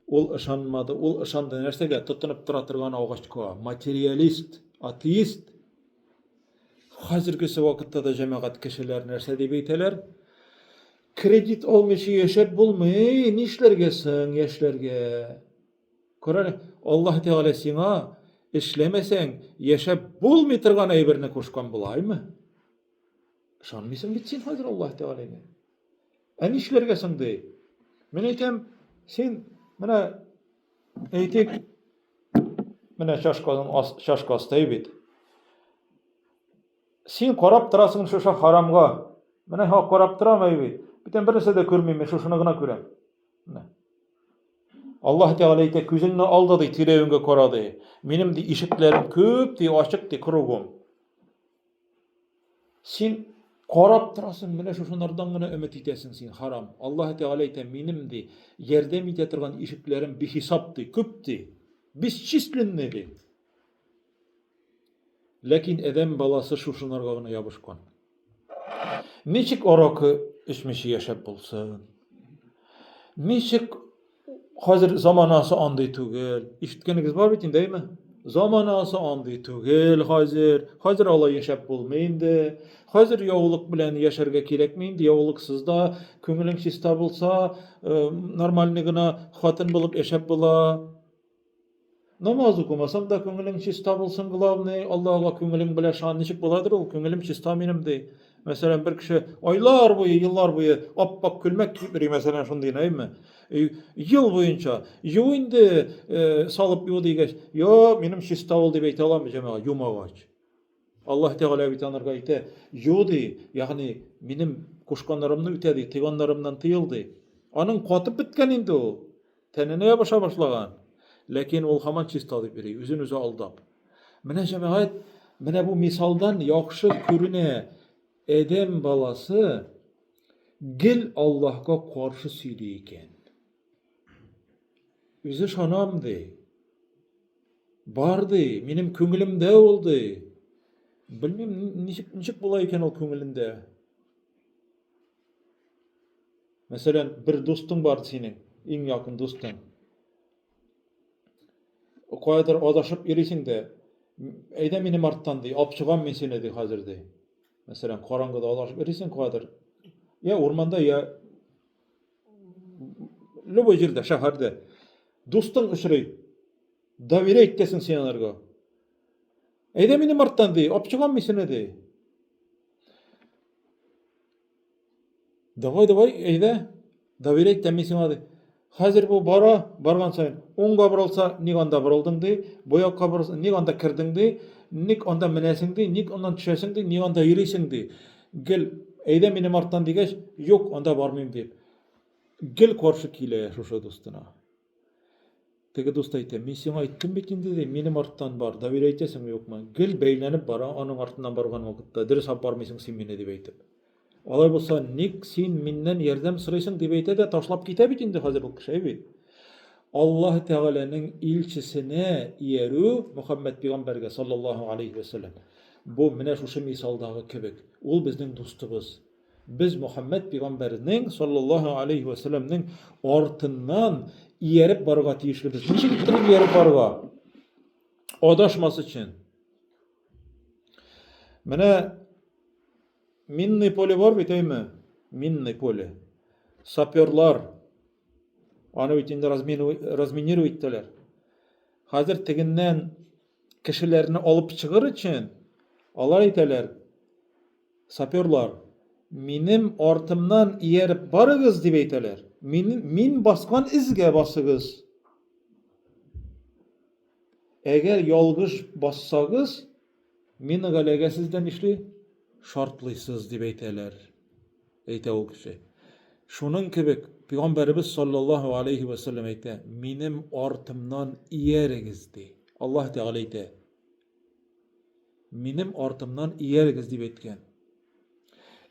ул ышанмады, ул ышанды нәрсәгә? Тотынып тора торган агачка. Материалист, атеист. Хәзергесе вакытта да җәмәгать кешеләр нәрсә дип әйтәләр? Кредит алмыйча яшәп булмый, нишләргә соң яшьләргә? Кара, Аллаһ Тәгалә сиңа эшләмәсәң, яшәп булмый торган әйберне кушкан булаймы? Ышанмыйсың бит син хәзер Аллаһ Тәгаләгә. Ә нишләргә соң ди? Мин әйтәм, син менә әйтик, менә чашканың чашка асты бит. Син карап торасың шушы харамга. Менә карап торам әй бит. Бүтән бер нәрсә дә күрмим, мин шушыны гына күрәм. Менә. Аллаһ Тәгалә әйтә, күзеңне ал да ди, тирә-юньгә кара ди. Минем ди ишекләрем күп ди, ачык ди, кругом. Син карап торасың, менә шушынардан гына өмет итәсең син, харам. Аллаһ Тәгалә әйтә, минем ди, ярдәм итә торган ишекләрем бихисап ди, күп ди. Бесчисленный ди. Ләкин адәм баласы шушынарга гына ябышкан. Ничек аракы эчмичә яшәп булсын? Ничек хәзер заманасы андый түгел? Ишеткәнегез бар бит инде, әйме? Заманасы андый түгел хәзер. Хәзер алай яшәп булмый инде. Хәзер яулык белән яшәргә кирәкми инде. Яулыксыз да күңелең чиста булса, э, нормальный гына хатын булып яшәп була. Намаз укымасаң да күңелең чиста булсын, главный, Аллаһуга күңелең белән ышан. Ничек буладыр ул, күңелем чиста минем ди. Мәсәлән, бер кеше айлар буе, еллар буе ап-ак күлмәк киеп йөри, мәсәлән, шундый, әйме? Ел буенча, ю инде, э, салып ю дигәч, йо, минем чиста ул дип әйтә аламы җәмәгать, юмагач. Аллаһ Тәгалә бит анарга әйтә, "Ю" ди, ягъни минем кушканнарымны үтә ди, тыйганнарымнан тыел ди. Аның катып беткән инде ул. Тәненә ябыша башлаган. Ләкин ул һаман чиста дип йөри, үзен үзе алдап. Менә җәмәгать, менә бу мисалдан яхшы күренә, адәм баласы гел Аллаһка каршы сөйли икән. Үзе ышанам ди. Бар ди, минем күңелемдә ул ди. Белмим, ничек, ничек була икән ул күңелендә. Мәсәлән, бер дустың бар синең, иң якын дустың. Каядыр адашып йөрисең дә, әйдә минем арттан ди, алып чыгам мин сине ди хәзер ди. Мәсәлән, караңгыда адашып йөрисең каядыр. Я урманда, я любой җирдә, шәһәрдә. Дустың очрый. Доверять итәсең син аларга. Әйдә минем арттан ди, алып чыгам мин сине ди. Давай, давай, әйдә. Доверять итәм мин сиңа ди. Хәзер бу бара, барган саен уңга борылса, ник анда борылдың ди, бу якка борылса, ник анда кердең ди, ник анда менәсең ди, ник аннан төшәсең ди, ник анда йөрисең ди. Гел әйдә минем арттан дигәч, юк, анда бармыйм дип. Гел каршы килә шушы дустына. Теге дус әйтә, мин сиңа әйттем бит инде, ди, минем арттан бар, доверять итәсеңме, юкмы? Гел бәйләнеп бара аның артыннан барган вакытта, дөрес алып бармыйсың син мине, дип әйтеп. Алай булса, ник син миннән ярдәм сорыйсың, дип әйтә дә ташлап китә бит инде хәзер ул кеше, әй бит. Аллаһ Тәгаләнең илчесенә иярү Мөхәммәд пәйгамбәргә саллаллаһу алейхи вәсәлләм. Бу менә шушы мисалдагы кебек. Ул безнең дустыбыз. Без Мөхәммәд пәйгамбәрнең саллаллаһу алейхи вә сәлләмнең артыннан ияреп барырга тиешлебез. Ничек иттереп ияреп барырга? Адашмас өчен. Менә минный поле бар бит, әйме? Минный поле. Саперлар аны бит инде разминировать иттеләр. Хәзер тегеннән кешеләрне алып чыгыр өчен алар әйтәләр, Саперлар, минем артымнан ияреп барыгыз, дип әйтәләр. Мин, мин баскан эзгә басыгыз. Әгәр ялгыш бассагыз, минага эләгәсез дә нишли? Шартлыйсыз, дип әйтәләр. Әйтә ул кеше. Шуның кебек Пәйгамбәребез саллаллаһу алейхи ва саллям әйтә, минем артымнан иярегез, ди. Аллаһ Тәгалә әйтә. Минем артымнан иярегез дип әйткән.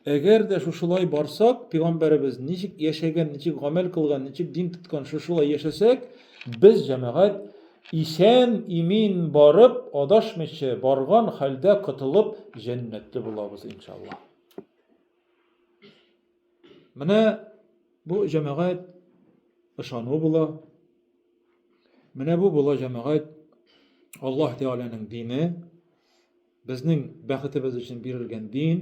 Әгәр дә шушылай барсак, пәйгамбәребез ничек яшәгән, ничек гамәл кылган, ничек дин тоткан, шушылай яшәсәк, без җәмәгать исән имин барып, адашмыйча барган хәлдә котылып җәннәтле булабыз иншалла. Менә бу җәмәгать ышану була. Менә бу була җәмәгать Аллаһ Тәгаләнең дине, безнең бәхетебез өчен бирелгән дин,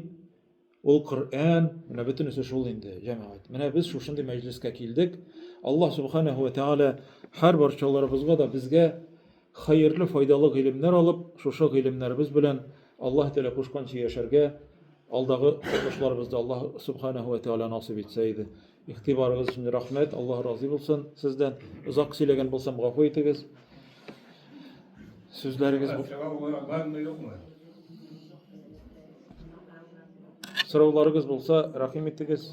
ул Коръән, менә бөтенесе шул инде, җәмәгать. Менә без шушындый мәҗлескә килдек. Аллаһ субханаһу ва тәгалә һәр барчаларыбызга да безгә хәерле, файдалы гыйлемнәр алып, шушы гыйлемнәребез белән Аллаһ Тәгалә кушканча яшәргә, алдагы тормышларыбызда Аллаһ субханаһу ва тәгалә насыйп итсә иде. Игътибарыгыз өчен рәхмәт. Аллаһ разый булсын сездән. Озак сөйләгән булсам, гафу итегез. Сүзләрегез бармы, юкмы? Сорауларыгыз булса, рәхим итегез.